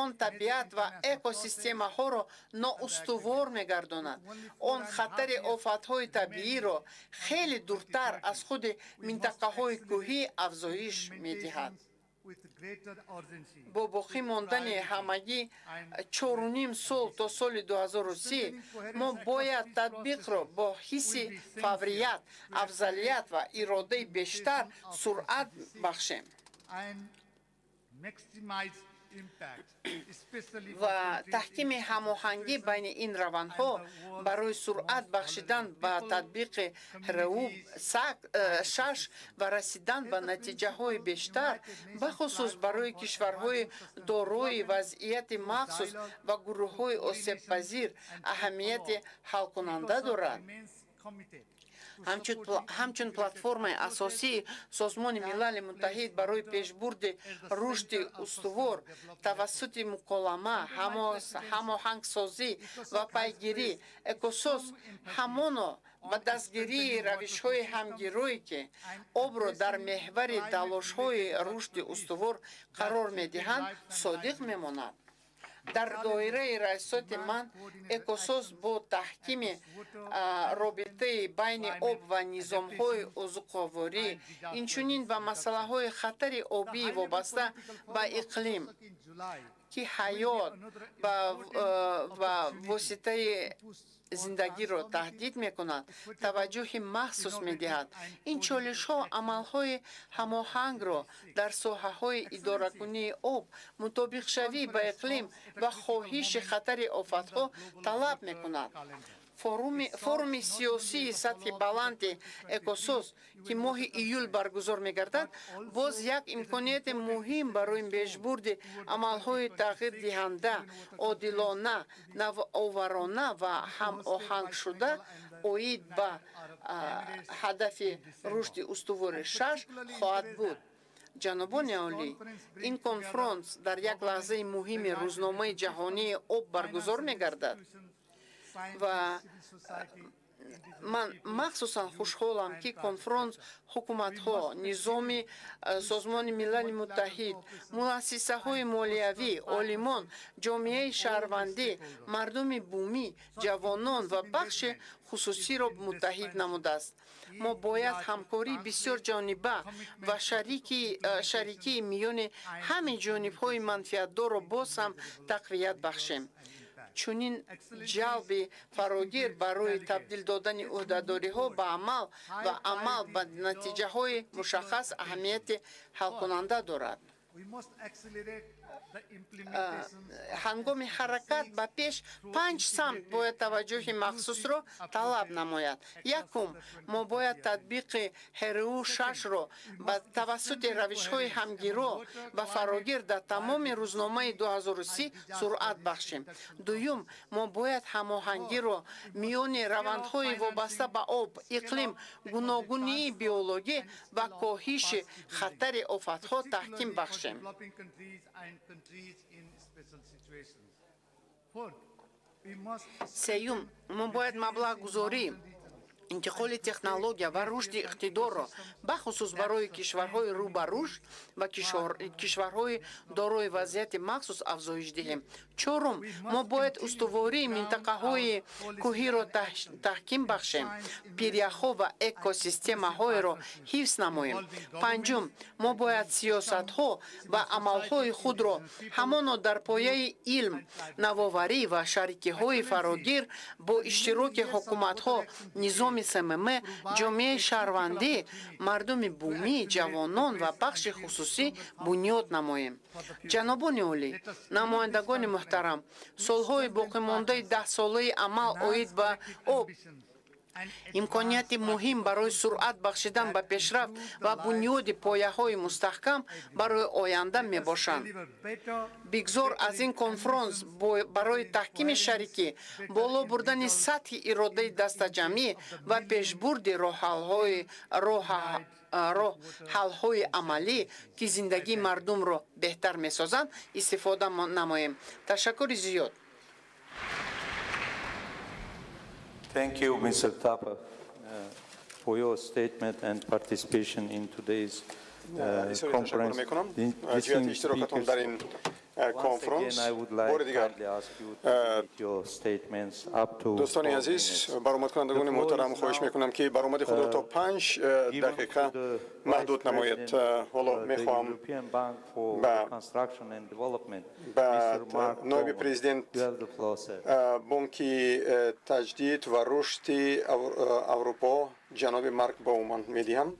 Он табиат ва экосистемаҳоро ноустувор мегардонад. Он хатари офатҳои табииро хеле дуртар аз худи минтақаҳои кӯҳӣ афзоиш медиҳад. Бо боқӣ мондани ҳамагӣ 4,5 сол то соли 2030 мо бояд татбиқро бо ҳисси фаврият, афзалият ва иродаи бештар суръат бахшем. Ва таҳкими ҳамоҳангӣ байни ин равандҳо барои суръат бахшидан ба татбиқи ҳРУ 6 ва расидан ба натиҷаҳои бештар, бахусус барои кишварҳои дорои вазъияти махсус ва гурӯҳҳои осебпазир, аҳамияти ҳалкунанда дорад. Ҳамчун платформаи асосии Созмони Милали Муттаҳид барои пешбурди рушди устувор тавассути муколама, ҳамоҳангсозӣ ва пайгирӣ, ЭКОСОС ҳамоно ба дастгирии равишҳои ҳамгирое, ки обро дар меҳвари талошҳои рушди устувор қарор медиҳанд, содиқ мемонад. Дар доираи раёсати ман ЭКОСОС бо таҳкими робитаи байни об ва низомҳои озуқаворӣ, инчунин ба масъалаҳои хатари обии вобаста ба иқлим, ки ҳаёт ва воситаи зиндагиро таҳдид мекунад, таваҷҷӯҳи махсус медиҳад. Ин чолишҳо амалҳои ҳамоҳангро дар соҳаҳои идоракунии об, мутобиқшавӣ ба иқлим ва коҳиши хатари офатҳо талаб мекунад. Форуми сиёсии сатҳи баланди ЭКОСОС, ки моҳи июл баргузор мегардад, боз як имконияти муҳим барои пешбурди амалҳои тағйирдиҳанда, одилона, навоварона ва ҳамоҳангшуда оид ба ҳадафи рушди устувори 6 хоҳад буд. Ҷанобони олӣ, ин конфронс дар як лаҳзаи муҳими рӯзномаи ҷаҳонии об баргузор мегардад ва ман махсусан хушҳолам, ки конфронс ҳукуматҳо, низоми Созмони Милали Муттаҳид, муассисаҳои молиявӣ, олимон, ҷомеаи шаҳрвандӣ, мардуми бумӣ, ҷавонон ва бахши хусусиро муттаҳид намудааст. Мо бояд ҳамкории бисёрҷониба ва шарикии миёни ҳамин ҷонибҳои манфиатдорро боз ҳам тақвият бахшем. Чунин ҷалби фарогир барои табдил додани ӯҳдадориҳо ба амал ва амал ба натиҷаҳои мушаххас аҳамияти ҳалкунанда дорад. Ҳангоми ҳаракат ба пеш панҷ самт бояд таваҷҷӯҳи махсусро талаб намояд. Якум, мо бояд татбиқи ҳРУ 6-ро ба тавассути равишҳои ҳамгиро ва фарогир дар тамоми рӯзномаи 2030 суръат бахшем. Дуюм, мо бояд ҳамоҳангиро миёни равандҳои вобаста ба об, иқлим, гуногунии биологӣ ва коҳиши хатари офатҳо таҳким бахшем. Сеюм, мо бояд маблағгузорӣ, интиқоли технология ва рушди иқтидорро, бахусус барои кишварҳои рӯ ба рушд ва кишварҳои дорои вазъияти махсус афзоиш диҳем. Чорум, мо бояд устувории минтақаҳои кӯҳиро таҳким бахшем, пиряхҳо ва экосистемаҳоеро ҳифз намоем. Панҷум, мо бояд сиёсатҳо ва амалҳои худро ҳамоно дар пояи илм, навоварӣ ва шарикиҳои фарогир бо иштироки ҳукуматҳо, низоми СММ, ҷомеаи шаҳрвандӣ, мардуми бумӣ, ҷавонон ва бахши хусусӣ бунёд намоем. Ҷанобони олӣ, намояндагони муҳтарам, солҳои боқимондаи даҳсолаи амал оид ба об имконияти муҳим барои суръат бахшидан ба пешрафт ва бунёди пояҳои мустаҳкам барои оянда мебошанд. Бигзор аз ин конфронс барои таҳкими шарикӣ, боло бурдани сатҳи иродаи дастаҷамъӣ ва пешбурди роҳҳалҳои амалӣ, ки зиндагии мардумро беҳтар месозанд, истифода намоем. Ташаккури зиёд. Thank you, Mr. Thapa, for your statement and participation in today's conference. Distinguished speakers, once again, I would like kindly ask you to limit your statements up to دوستان 4 عزیز minutes. برآمد کنندگان The floor محترم is خواهش now میکنم که برآمد خود را تا 5 given دقیقه to the محدود Vice نمایید. President حالا of the میخوام European Bank for به Reconstruction and Development, به Mr. Mark نایب Bowman. پرزیدنت You have the floor, sir. بانک تجدید و رشد اروپا جناب مارک باومن میدهم.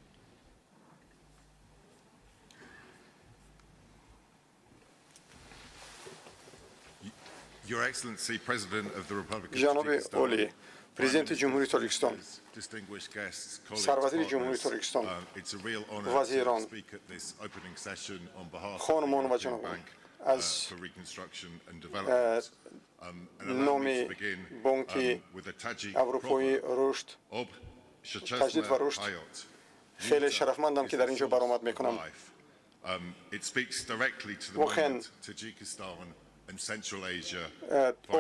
Ҷаноби олӣ, Президенти Ҷумҳурии Тоҷикистон, Сарвазири Ҷумҳурии Тоҷикистон, вазирон, хонумон ва ҷанобон, аз номи Бонки Аврупои рушд, таҷдид ва рушд хеле шарафмандам, ки дар ин ҷо баромад мекунам. Воқеан,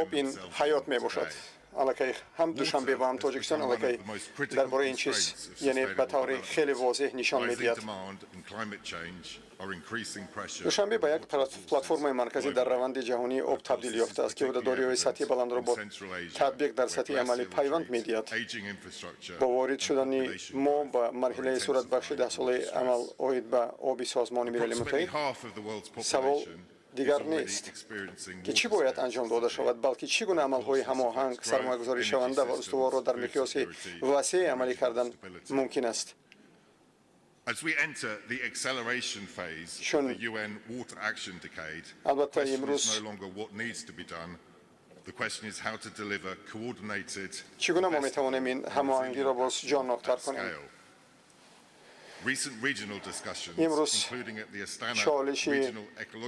об ин ҳаёт мебошад. Аллакай ҳам Душанбе ва ҳам Тоҷикистон аллакай дар бораи ин чиз, яъне, ба таври хеле возеҳ нишон медиҳад. Душанбе ба як платформаи марказӣ дар раванди ҷаҳонии об табдил ёфтааст, ки ӯҳдадориҳои сатҳи баландро бо татбиқ дар сатҳи амалӣ пайванд медиҳад. Бо ворид шудани мо ба марҳилаи суратбахши даҳсолаи амал оид ба оби Созмони Милали Муттаҳид, савол дигар нест, ки чӣ бояд анҷом дода шавад, балки чӣ гуна амалҳои ҳамоҳанг, сармоягузоришаванда ва устуворро дар миқёси васеъ амалӣ кардан мумкин аст. Чун албатта имрӯз чӣ гуна мо метавонем ин ҳамоҳангиро боз ҷонноктар кунем? Имрӯз чолиши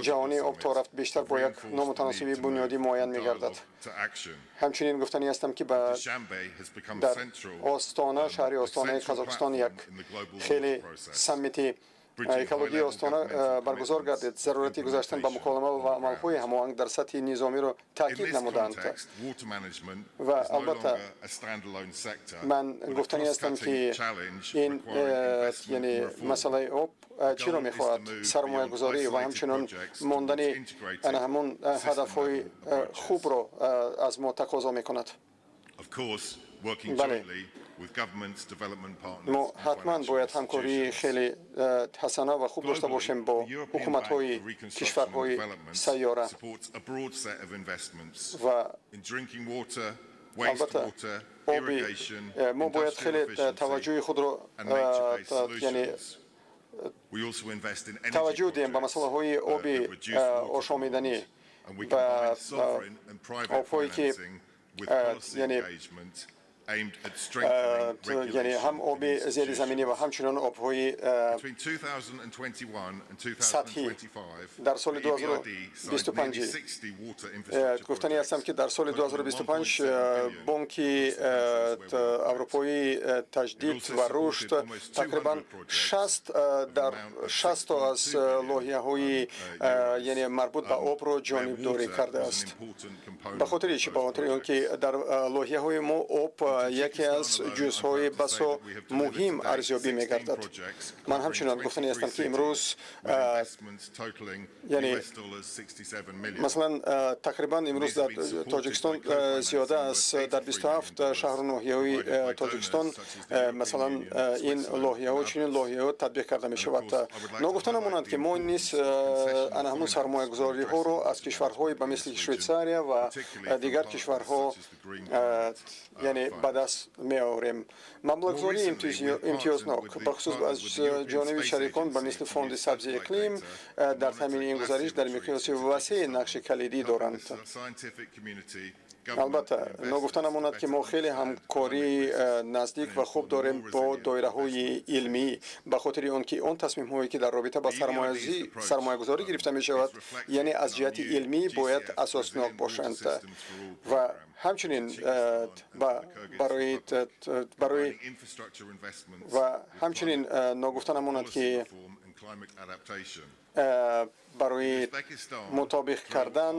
ҷаҳонии об то рафт бештар бо як номутаносибии бунёдӣ муайян мегардад. Ҳамчунин гуфтанӣ ҳастам, ки дар Остона, шаҳри Остонаи Қазоқистон, як хеле саммити экологии Остона баргузор гардид, зарурати гузаштан ба муколама ва амалҳои ҳамоҳанг дар сатҳи низомиро таъкид намуданд. Ва албатта ман гуфтанӣ ҳастам, ки ин, яъне, масъалаи об чиро мехоҳад: сармоягузорӣ ва ҳамчунин мондани ана ҳамон ҳадафҳои хубро аз мо тақозо мекунад. Бале, мо ҳатман бояд ҳамкории хеле ҳасана ва хуб дошта бошем бо ҳукуматҳои кишварҳои сайёра. Ва албатта оби мо бояд хеле таваҷҷӯҳи худро, яъне, таваҷҷӯҳ диҳем ба масъалаҳои оби ошомиданӣ ва обҳое ки, яъне ҳам оби зеризаминӣ ва ҳамчунин обҳои сатҳӣ. Дар соли 2025, гуфтанӣ ҳастам, ки дар соли 2025 Бонки Аврупоии таҷдид ва рушд тақрибан 60 дар 60 аз лоиҳаҳои, яъне, марбут ба обро ҷонибдорӣ кардааст. Ба хотири чӣ? Ба хотири он ки дар лоиҳаҳои мо об яке аз ҷузъҳои басо муҳим арзёбӣ мегардад. Ман ҳамчунин гуфтанӣ ҳастам, ки имрӯз, яъне, масалан, тақрибан имрӯз дар Тоҷикистон зиёда аз дар 27 шаҳру ноҳияҳои Тоҷикистон, масалан, ин лоиҳаҳо, чунин лоиҳаҳо татбиқ карда мешавад. Ногуфта намонанд, ки мо низ ана ҳамун сармоягузориҳоро аз кишварҳои ба мисли Швейтсария ва дигар кишварҳо, яъне, ба даст меорем. Маблағгузории имтиёзнок, бахусус аз ҷониби шарикон ба мисли Фонди сабзи иқлим, дар таъмини ин гузариш дар миқёси васеъ нақши калидӣ доранд. Албатта, ногуфта намонад, ки мо хеле ҳамкории наздик ва хуб дорем бо доираҳои илмӣ, ба хотири он ки он тасмимҳое, ки дар робита ба сармоягузорӣ гирифта мешавад, яъне, аз ҷиҳати илмӣ бояд асоснок бошанд. Ва ҳамчунин барои ва ҳамчунин ногуфта намонад, ки барои мутобиқ кардан,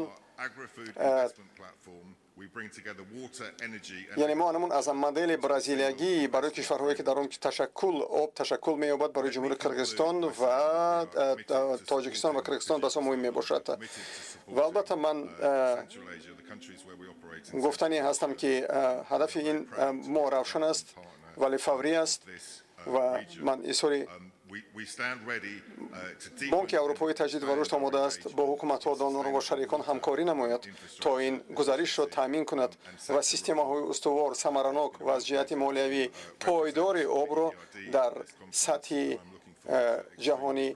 яъне, мо анамун аз модели бразилиягӣ барои кишварҳое, ки дар он ташаккул об ташаккул меёбад, барои Ҷумҳурии Қирғизистон ва Тоҷикистон ва Қирғизистон басо муҳим мебошад. Ва албатта ман гуфтанӣ ҳастам, ки ҳадафи ин мо равшан аст, вале фаврӣ аст. Ва ман изҳори Бонки Аврупои таҷдид ва рушд омода аст бо ҳукуматҳо, донорон ва шарикон ҳамкорӣ намояд, то ин гузаришро таъмин кунад ва системаҳои устувор, самаранок ва аз ҷиҳати молиявӣ пойдори обро дар сатҳи ҷаҳонӣ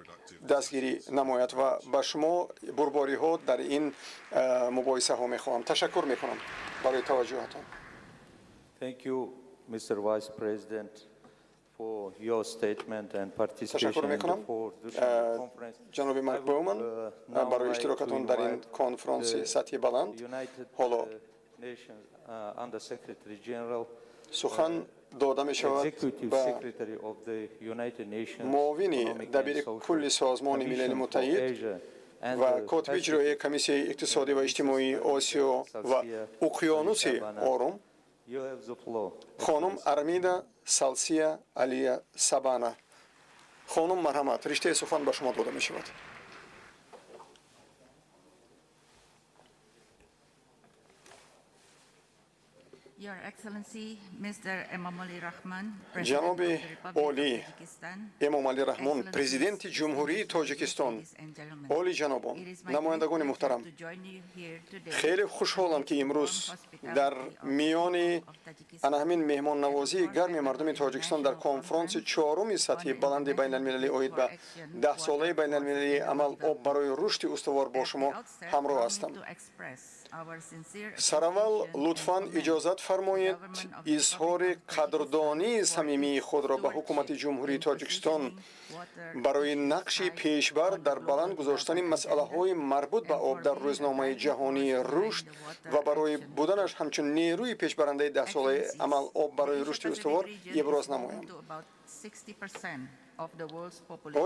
дастгирӣ намояд ва ба шумо бурдбориҳо дар ин мубоҳисаҳо мехоҳам. Ташаккур мекунам барои таваҷҷӯҳатон. Thank you, Mr. Vice President, for your statement and participation in the fourth Dushanbe conference. ҷаноби Марк Боуман, барои иштирокатон дар ин конфронси сатҳи баланд. Ҳоло сухан дода мешавад ба муовини дабири кулли Созмони Милали Муттаҳид ва котиби иҷроияи Комиссияи иқтисодӣ ва иҷтимоии Осиё ва Уқёнуси Ором, хонум Армида Салсия Алия Сабана. Хонум, марҳамат, риштаи сухан ба шумо дода мешавад. Ҷаноби олӣ Эмомалӣ Раҳмон, Президенти Ҷумҳурии Тоҷикистон, олиҷанобон, намояндагони муҳтарам, хеле хушҳолам, ки имрӯз дар миёни ана ҳамин меҳмоннавозии гарми мардуми Тоҷикистон дар конфронси чоруми сатҳи баланди байналмилалӣ оид ба 10-солаи байналмилалии амал «Об барои рушди устувор» бо шумо ҳамроҳ ҳастам. Сараввал лутфан иҷозат фармоед изҳори қадрдонии самимии худро ба ҳукумати Ҷумҳурии Тоҷикистон барои нақши пешбар дар баланд гузоштани масъалаҳои марбут ба об дар рӯзномаи ҷаҳонии рушд ва барои буданаш ҳамчун нерӯи пешбарандаи 10-солаи амал «Об барои рушди устувор» иброз намоям.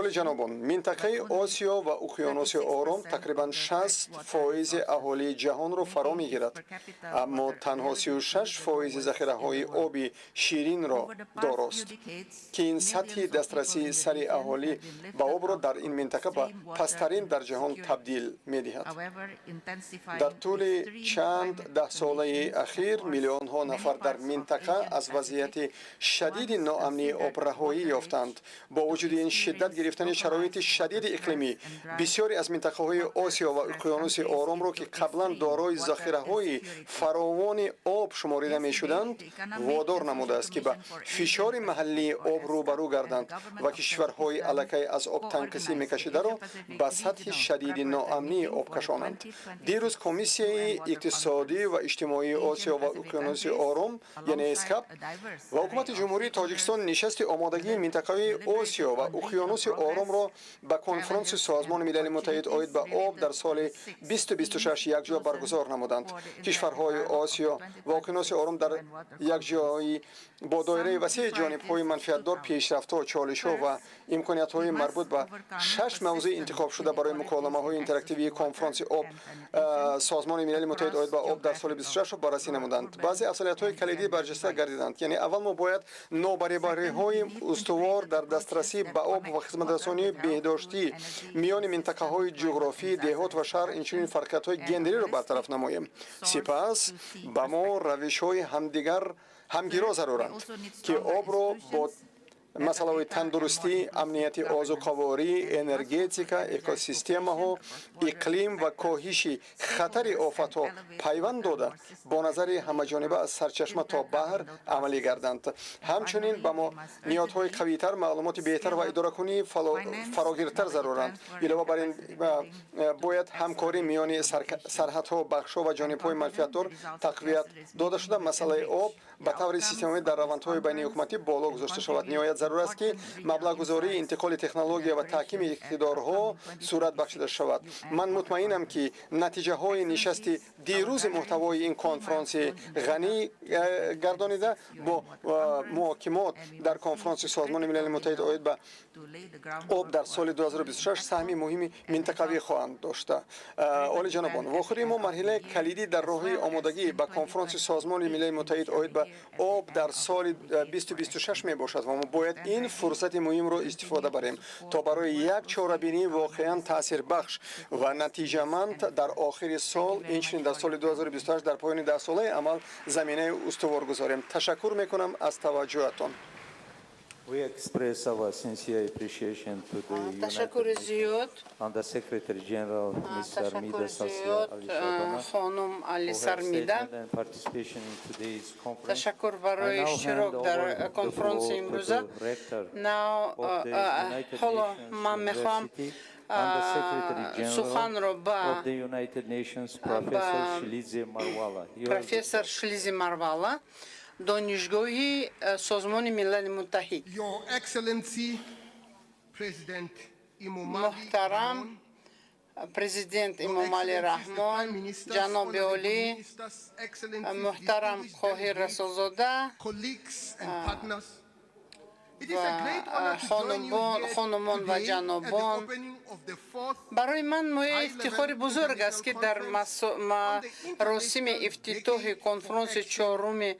Олиҷанобон, минтақаи Осиё ва Уқёнуси Ором тақрибан 60% аҳолии ҷаҳонро фаро мегирад, аммо танҳо 36% захираҳои оби ширинро дорост, ки ин сатҳи дастрасии сари аҳолӣ ба обро дар ин минтақа ба пасттарин дар ҷаҳон табдил медиҳад. Дар тӯли чанд даҳсолаи ахир миллионҳо нафар дар минтақа аз вазъияти шадиди ноамнии об раҳоӣ ёфтанд. Бо вуҷуди ин, шиддат гирифтани шароити шадиди иқлимӣ бисёре аз минтақаҳои Осиё ва Уқёнуси Оромро, ки қаблан дорои захираҳои фаровони об шуморида мешуданд, водор намудааст, ки ба фишори маҳаллии об рӯбарӯ гарданд ва кишварҳои аллакай аз об танқисӣ мекашидаро ба сатҳи шадиди ноамнии об кашонанд. Дирӯз Комиссияи иқтисодӣ ва иҷтимоии Осиё ва Уқёнуси Ором, яъне ЭСКАП, ва ҳукумати Ҷумҳурии Тоҷикистон нишасти омодагии минтақавии Осиё ва Уқёнуси Оромро ба конфронси Созмони Милали Муттаҳид оид ба об дар соли 2026 якҷо баргузор намуданд. Кишварҳои Осиё ва Уқёнуси Ором дар якҷоӣ бо доираи васеи ҷонибҳои манфиатдор пешрафтҳо, чолишҳо ва имкониятҳои марбут ба шаш мавзӯи интихобшуда барои муколамаҳои интерактивии конфронси об Созмони Милали Муттаҳид оид ба об дар соли 26-ро баррасӣ намуданд. Баъзе афзалиятҳои калидӣ барҷаста гардиданд, яъне аввал, мо бояд нобарибариҳои устувор дар дастрасӣ ба об ва хизматрасонии беҳдоштӣ миёни минтақаҳои ҷуғрофӣ, деҳот ва шаҳр, инчунин фарқиятҳои гендериро бартараф намоем. Сипас ба мо равишҳои ҳамдигар ҳамгиро заруранд, ки обро бо масъалаҳои тандурустӣ, амнияти озуқаворӣ, энергетика, экосистемаҳо, иқлим ва коҳиши хатари офатҳо пайванд дода, бо назари ҳамаҷониба аз сарчашма то баҳр амалӣ гарданд. Ҳамчунин ба мо ниҳодҳои қавитар, маълумоти беҳтар ва идоракунии фарогиртар заруранд. Илова бар ин, бояд ҳамкорӣ миёни сарҳадҳо, бахшҳо ва ҷонибҳои манфиатдор тақвият дода шуда, масъалаи об ба таври системавӣ дар равандҳои байниҳукуматӣ боло гузошта шавад. Ниҳоят, зарур аст, ки маблағгузории интиқоли технология ва таҳкими иқтидорҳо сурат бахшида шавад. Ман мутмаинам, ки натиҷаҳои нишасти дирӯзи муҳтавои ин конфронси ғанӣ гардонида бо муҳокимот дар конфронси Созмони Милали Муттаҳид оид ба об дар соли 2026 саҳми муҳими минтақавӣ хоҳанд дошта. Олиҷанобон, вохӯрии мо марҳилаи калидӣ дар роҳи омодагӣ ба конфронси Созмони Милали Муттаҳид оид ба об дар соли 2026 мебошад ва мо бояд ин фурсати муҳимро истифода барем, то барои як чорабинии воқеан таъсирбахш ва натиҷаманд дар охири сол, инчунин дар соли 2028 дар поёни 10-солаи амал заминаи устувор гузорем. Ташаккур мекунам аз таваҷҷӯҳатон. We express our sincere appreciation to the United Ташаккури Nations зиёд. Under Secretary General Ms. Ташаккури Sarmida Sasya зиёд, Alishabana хонум Али for her Сармида. statement and participation in today's conference. Ташаккур I барои now hand иштирок дар over the конфронси floor to имрӯза. the rector Now, of the United ҳоло Nations ман мехоҳам University, Under Secretary General суханро ба of the United Nations, Professor Shilize Marwala. You have the профессор Шилизи Марвала, донишгоҳи Созмони Милали Муттаҳид. Your Excellency, President Emomali Муҳтарам президент Эмомалӣ Раҳмон, ҷаноби олӣ, муҳтарам Қоҳир Расулзода colleagues and partners. It is a great ва honor to join you хонумон here хонумон ва today at the ҷанобон, opening of the fourth барои ман мояи ифтихори бузург аст, ки дар маросими ифтитоҳи конфронси чоруми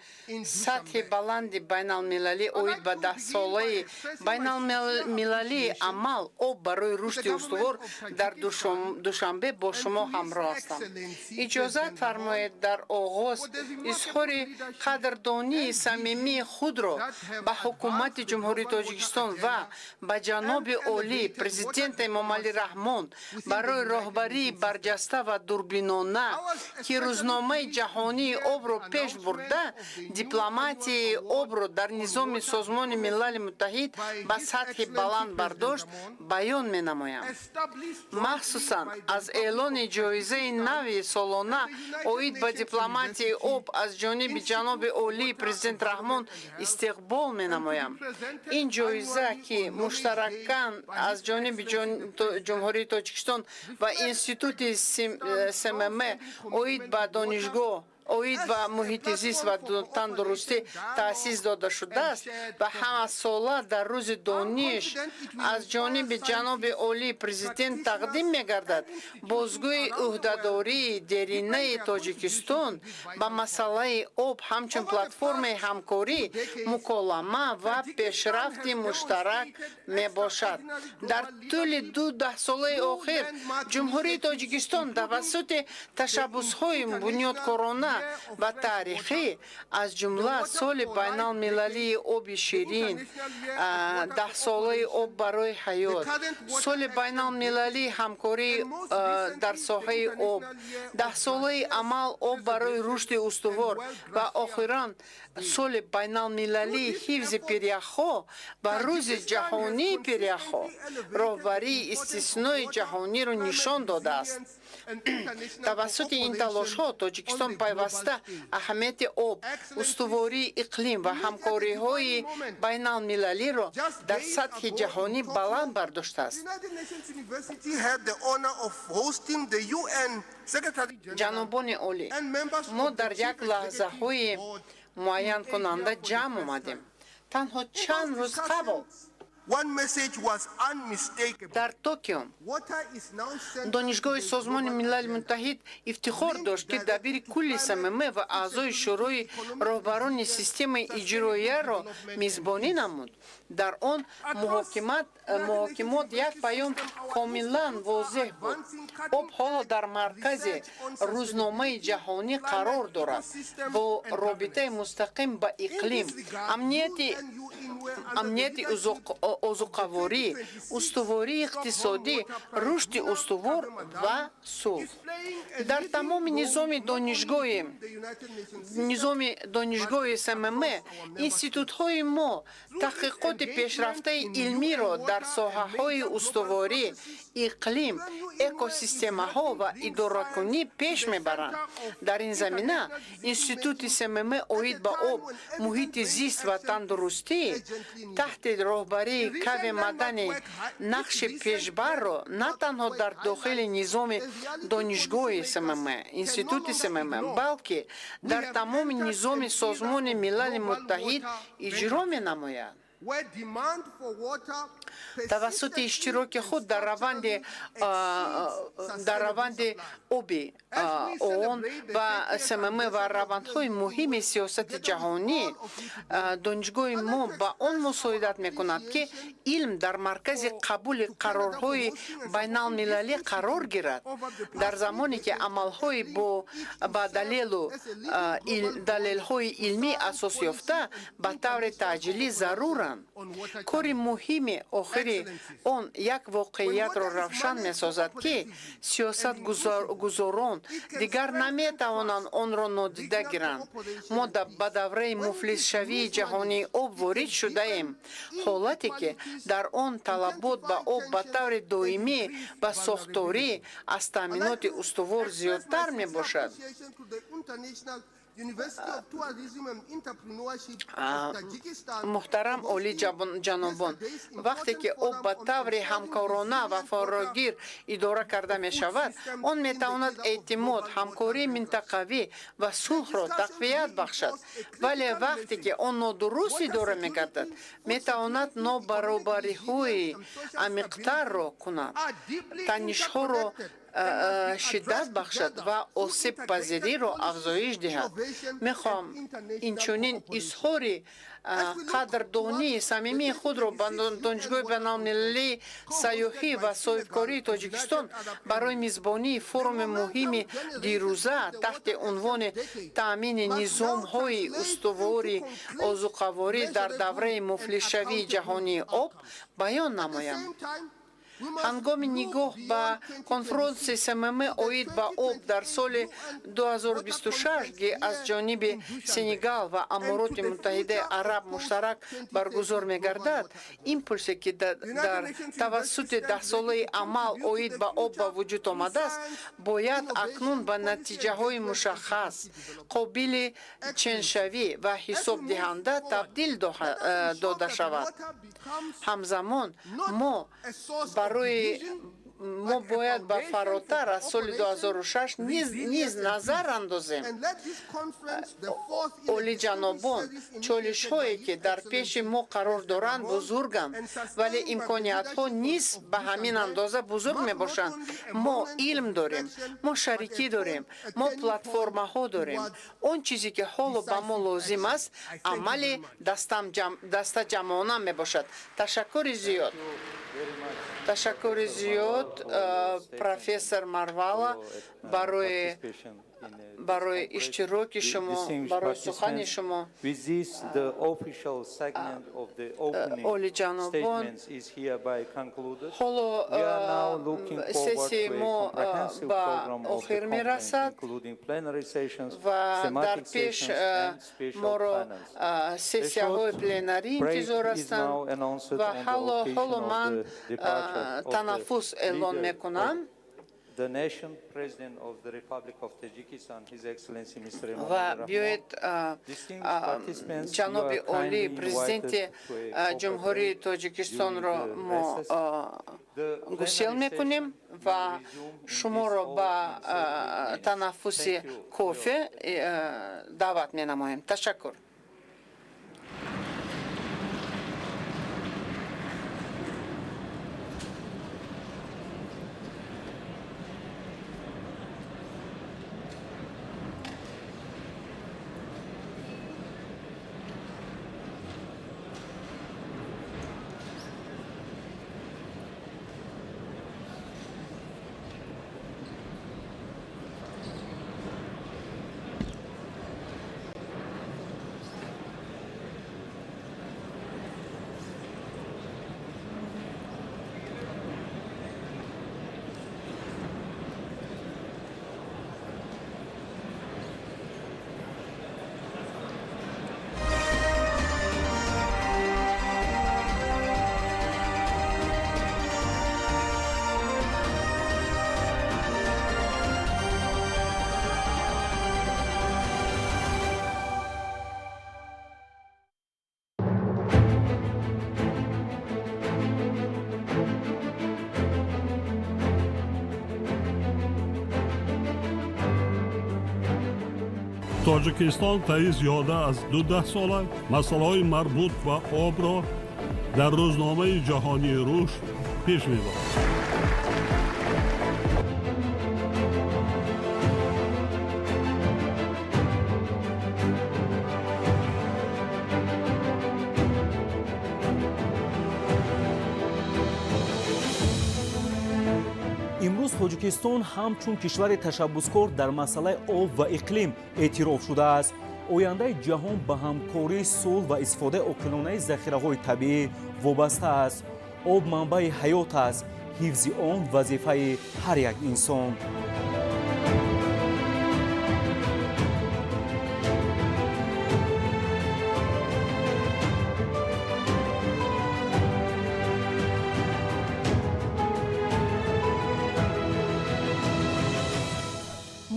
сатҳи баланди байналмилалӣ оид ба даҳсолаи байналмилалии амал «Об барои рушди устувор» дар Душанбе бо шумо ҳамроҳ ҳастам. Иҷозат фармоед дар оғоз изҳори қадрдонии самимии худро ба ҳукумати Ҷумҳурии Тоҷикистон ва ба ҷаноби олӣ президент Эмомалӣ Раҳмон барои роҳбарии барҷаста ва дурбинона, ки рӯзномаи ҷаҳонии обро пеш бурда, дипломатияи обро дар низоми Созмони Милали Муттаҳид ба сатҳи баланд бардошт, баён менамоям. Махсусан аз эълони ҷоизаи нави солона оид ба дипломатияи об аз ҷониби ҷаноби олии президент Раҳмон истиқбол менамоям. Ин ҷоиза, ки муштаракан аз ҷониби Ҷумҳурии Тоҷикистон ва Институти СММ оид ба донишгоҳ оид ба муҳити зист ва тандурустӣ таъсис дода шудааст ва ҳамасола дар Рӯзи дониш аз ҷониби ҷаноби олии президент тақдим мегардад, бозгӯи ӯҳдадории деринаи Тоҷикистон ба масъалаи об ҳамчун платформаи ҳамкорӣ, муколама ва пешрафти муштарак мебошад. Дар тӯли ду даҳсолаи охир Ҷумҳурии Тоҷикистон тавассути ташаббусҳои бунёдкорона ва таърихӣ, аз ҷумла Соли байналмилалии оби ширин, Даҳсолаи об барои ҳаёт, Соли байналмилалии ҳамкорӣ дар соҳаи об, Даҳсолаи амал «Об барои рушди устувор» ва охиран Соли байналмилалии ҳифзи пиряхҳо ва Рӯзи ҷаҳонии пиряхҳо, роҳбарии истиснои ҷаҳониро нишон додааст. Тавассути ин талошҳо Тоҷикистон пайваста аҳамияти об, устувории иқлим ва ҳамкориҳои байналмилалиро дар сатҳи ҷаҳонӣ баланд бардоштааст. United Nations University had the honor of hosting the UN Secretary General Ҷанобони олӣ, мо дар як лаҳзаҳои муайянкунанда ҷамъ омадем. Танҳо чанд рӯз қабл One message was unmistakable. дар Токио Water is now central Донишгоҳи Созмони Милали Муттаҳид ифтихор дошт, ки дабири кулли СММ ва аъзои Шӯрои роҳбарони системаи иҷроияро мизбонӣ намуд. Дар он муҳокимот як паём комилан возеҳ буд: об ҳоло дар маркази рӯзномаи ҷаҳонӣ қарор дорад, бо робитаи мустақим ба иқлим, амнияти озуқаворӣ, устувории иқтисодӣ, рушди устувор ва сулҳ. Дар тамоми низоми донишгоҳи СММ институтҳои мо таҳқиқоти пешрафтаи илмиро дар соҳаҳои устуворӣ, иқлим, экосистемаҳо ва идоракунӣ пеш мебаранд. Дар ин замина Институти СММ оид ба об, муҳити зист ва тандурустӣ таҳти роҳбарии Каве Мадани нақши пешбарро на танҳо дар дохили низоми донишгоҳи СММ, институти СММ, балки дар тамоми низоми Созмони Милали Муттаҳид иҷро менамояд. Where demand for water Тавассути иштироки худ дар раванди оби ООН ва СММ ва равандҳои муҳими сиёсати ҷаҳонӣ, донишгоҳи мо ба он мусоидат мекунад, ки илм дар маркази қабули қарорҳои байналмилалӣ қарор гирад. Дар замоне ки амалҳои ба далелҳои илмӣ асос ёфта ба таври таъҷилӣ заруранд. доранд. Кори муҳими охири он як воқеиятро равшан месозад, ки сиёсатгузорон дигар наметавонанд онро нодида гиранд. Мо ба давраи муфлисшавии ҷаҳонии об ворид шудаем, ҳолате ки дар он талабот ба об ба таври доимӣ ва сохторӣ аз таъминоти устувор зиёдтар мебошад. Муҳтарам олӣ ҷанобон, вақте ки об ба таври ҳамкорона ва фарогир идора карда мешавад, он метавонад эътимод, ҳамкории минтақавӣ ва сулҳро тақвият бахшад. Вале вақте ки он нодуруст идора мегардад, метавонад нобаробариҳои амиқтарро кунад, танишҳоро шиддат бахшад ва осебпазириро афзоиш диҳад. Мехоҳам инчунин изҳори қадрдонии самимии худро ба Донишгоҳи байналмилалии сайёҳӣ ва соҳибкории Тоҷикистон барои мизбонии форуми муҳими дирӯза таҳти унвони таъмини низомҳои устувори озуқаворӣ дар давраи муфлисшавии ҷаҳонии об баён намоям. Ҳангоми нигоҳ ба конфронси СММ оид ба об дар соли 2026, ки аз ҷониби Сенегал ва Амороти Муттаҳидаи Араб муштарак баргузор мегардад, импульсе, ки дар тавассути даҳсолаи амал оид ба об ба вуҷуд омадааст, бояд акнун ба натиҷаҳои мушаххас, қобили ченшавӣ ва ҳисобдиҳанда табдил дода шавад. Ҳамзамон мо бояд ба фаротар аз соли 2006 низ назар андозем. Олиҷанобон, чолишҳое, ки дар пеши мо қарор доранд, бузурганд, вале имкониятҳо низ ба ҳамин андоза бузург мебошанд. Мо илм дорем, мо шарикӣ дорем, мо платформаҳо дорем. Он чизе, ки ҳоло ба мо лозим аст, амали дастаҷамъона мебошад. Ташаккури зиёд. Ташаккури зиёд, профессор Марвала, барои иштироки шумо, барои сухани шумо. Олиҷанобон, ҳоло сессияи мо ба охир мерасад ва дар пеш моро сессияҳои пленарӣ интизор ҳастанд ва ҳоло ман танаффус эълон мекунам. Ва биёед ҷаноби олӣ, президенти Ҷумҳурии Тоҷикистонро мо гусел мекунем ва шуморо ба танаффуси кофе даъват менамоем. Ташаккур. Тоҷикистон таи зиёда аз 12 сола масъалаҳои марбут ба обро дар рӯзномаи ҷаҳонии рушд пеш мебарад. Имрӯз Тоҷикистон ҳамчун кишвари ташаббускор дар масъалаи об ва иқлим эътироф шудааст. Ояндаи ҷаҳон ба ҳамкории сулҳ ва истифодаи оқилонаи захираҳои табиӣ вобаста аст. Об манбаи ҳаёт аст, ҳифзи он вазифаи ҳар як инсон.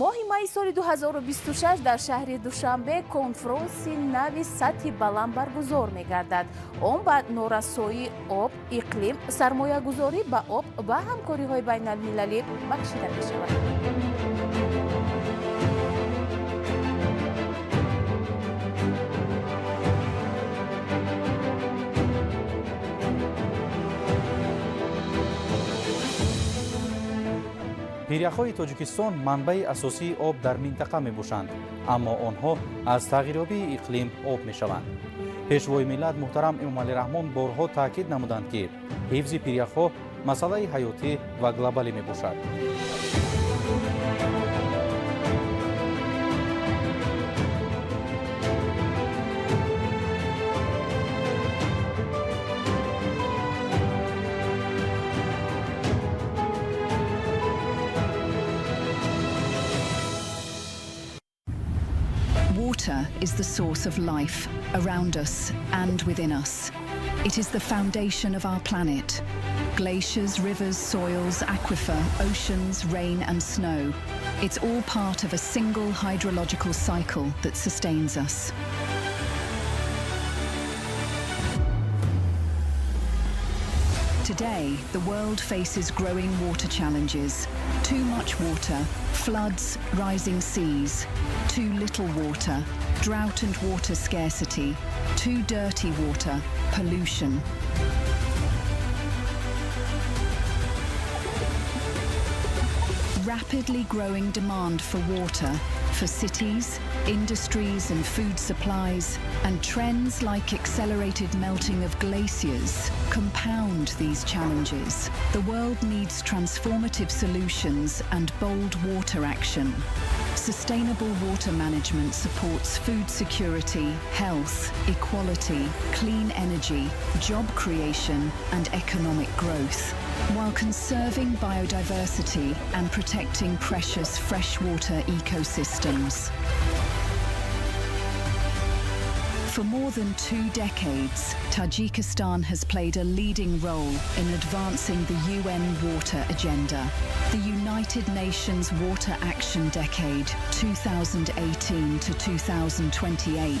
Моҳи майи соли 2026 дар шаҳри Душанбе конфронси нави сатҳи баланд баргузор мегардад. Он ба норасоии об, иқлим, сармоягузорӣ ба об ва ҳамкориҳои байналмилалӣ бахшида мешавад. Пиряхҳои Тоҷикистон манбаи асосии об дар минтақа мебошанд, аммо онҳо аз тағйирёбии иқлим об мешаванд. Пешвои миллат муҳтарам Эмомалӣ Раҳмон борҳо таъкид намуданд, ки ҳифзи пиряхҳо масъалаи ҳаётӣ ва глобалӣ мебошад. Water is the source of life around us and within us. It is the foundation of our planet. Glaciers, rivers, soils, aquifer, oceans, rain and snow. It's all part of a single hydrological cycle that sustains us. Today, the world faces growing water challenges. Too much water, floods, rising seas. Too little water, drought and water scarcity. Too dirty water, pollution. Rapidly growing demand for water, for cities, industries and food supplies, and trends like accelerated melting of glaciers compound these challenges. The world needs transformative solutions and bold water action. Sustainable water management supports food security, health, equality, clean energy, job creation, and economic growth, while conserving biodiversity and protecting precious freshwater ecosystems. For more than 2 decades, Tajikistan has played a leading role in advancing the UN Water Agenda. The United Nations Water Action Decade, 2018 to 2028,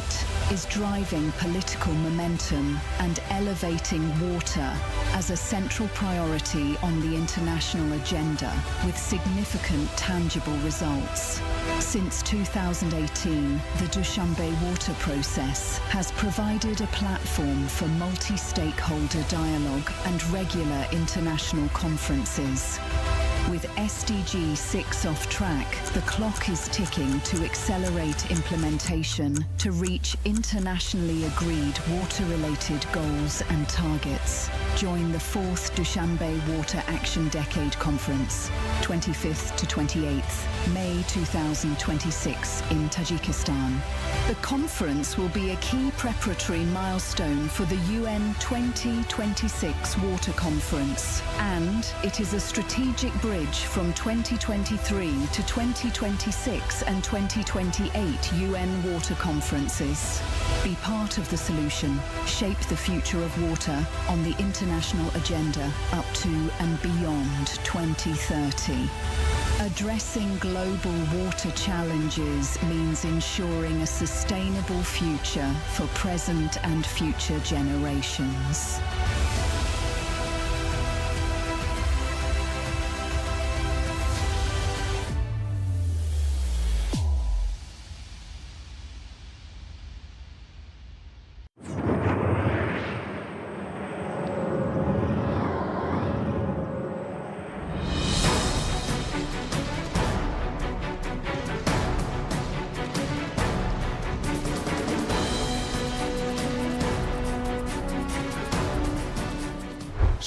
is driving political momentum and elevating water as a central priority on the international agenda, with significant tangible results. Since 2018, the Dushanbe Water Process has provided a platform for multi-stakeholder dialogue and regular international conferences. With SDG 6 off track, the clock is ticking to accelerate implementation to reach internationally agreed water-related goals and targets. Join the 4th Dushanbe Water Action Decade Conference, 25th to 28th, May 2026 in Tajikistan. The conference will be a key preparatory milestone for the UN 2026 Water Conference, and it is a strategic bridge from 2023 to 2026 and 2028 UN Water Conferences. Be part of the solution. Shape the future of water on the international agenda up to and beyond 2030. Addressing global water challenges means ensuring a sustainable future for present and future generations.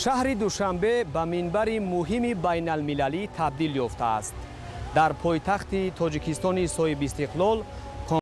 Шаҳри Душанбе ба минбари муҳими байналмилалӣ табдил ёфтааст. Дар пойтахти Тоҷикистони соҳибистиқлол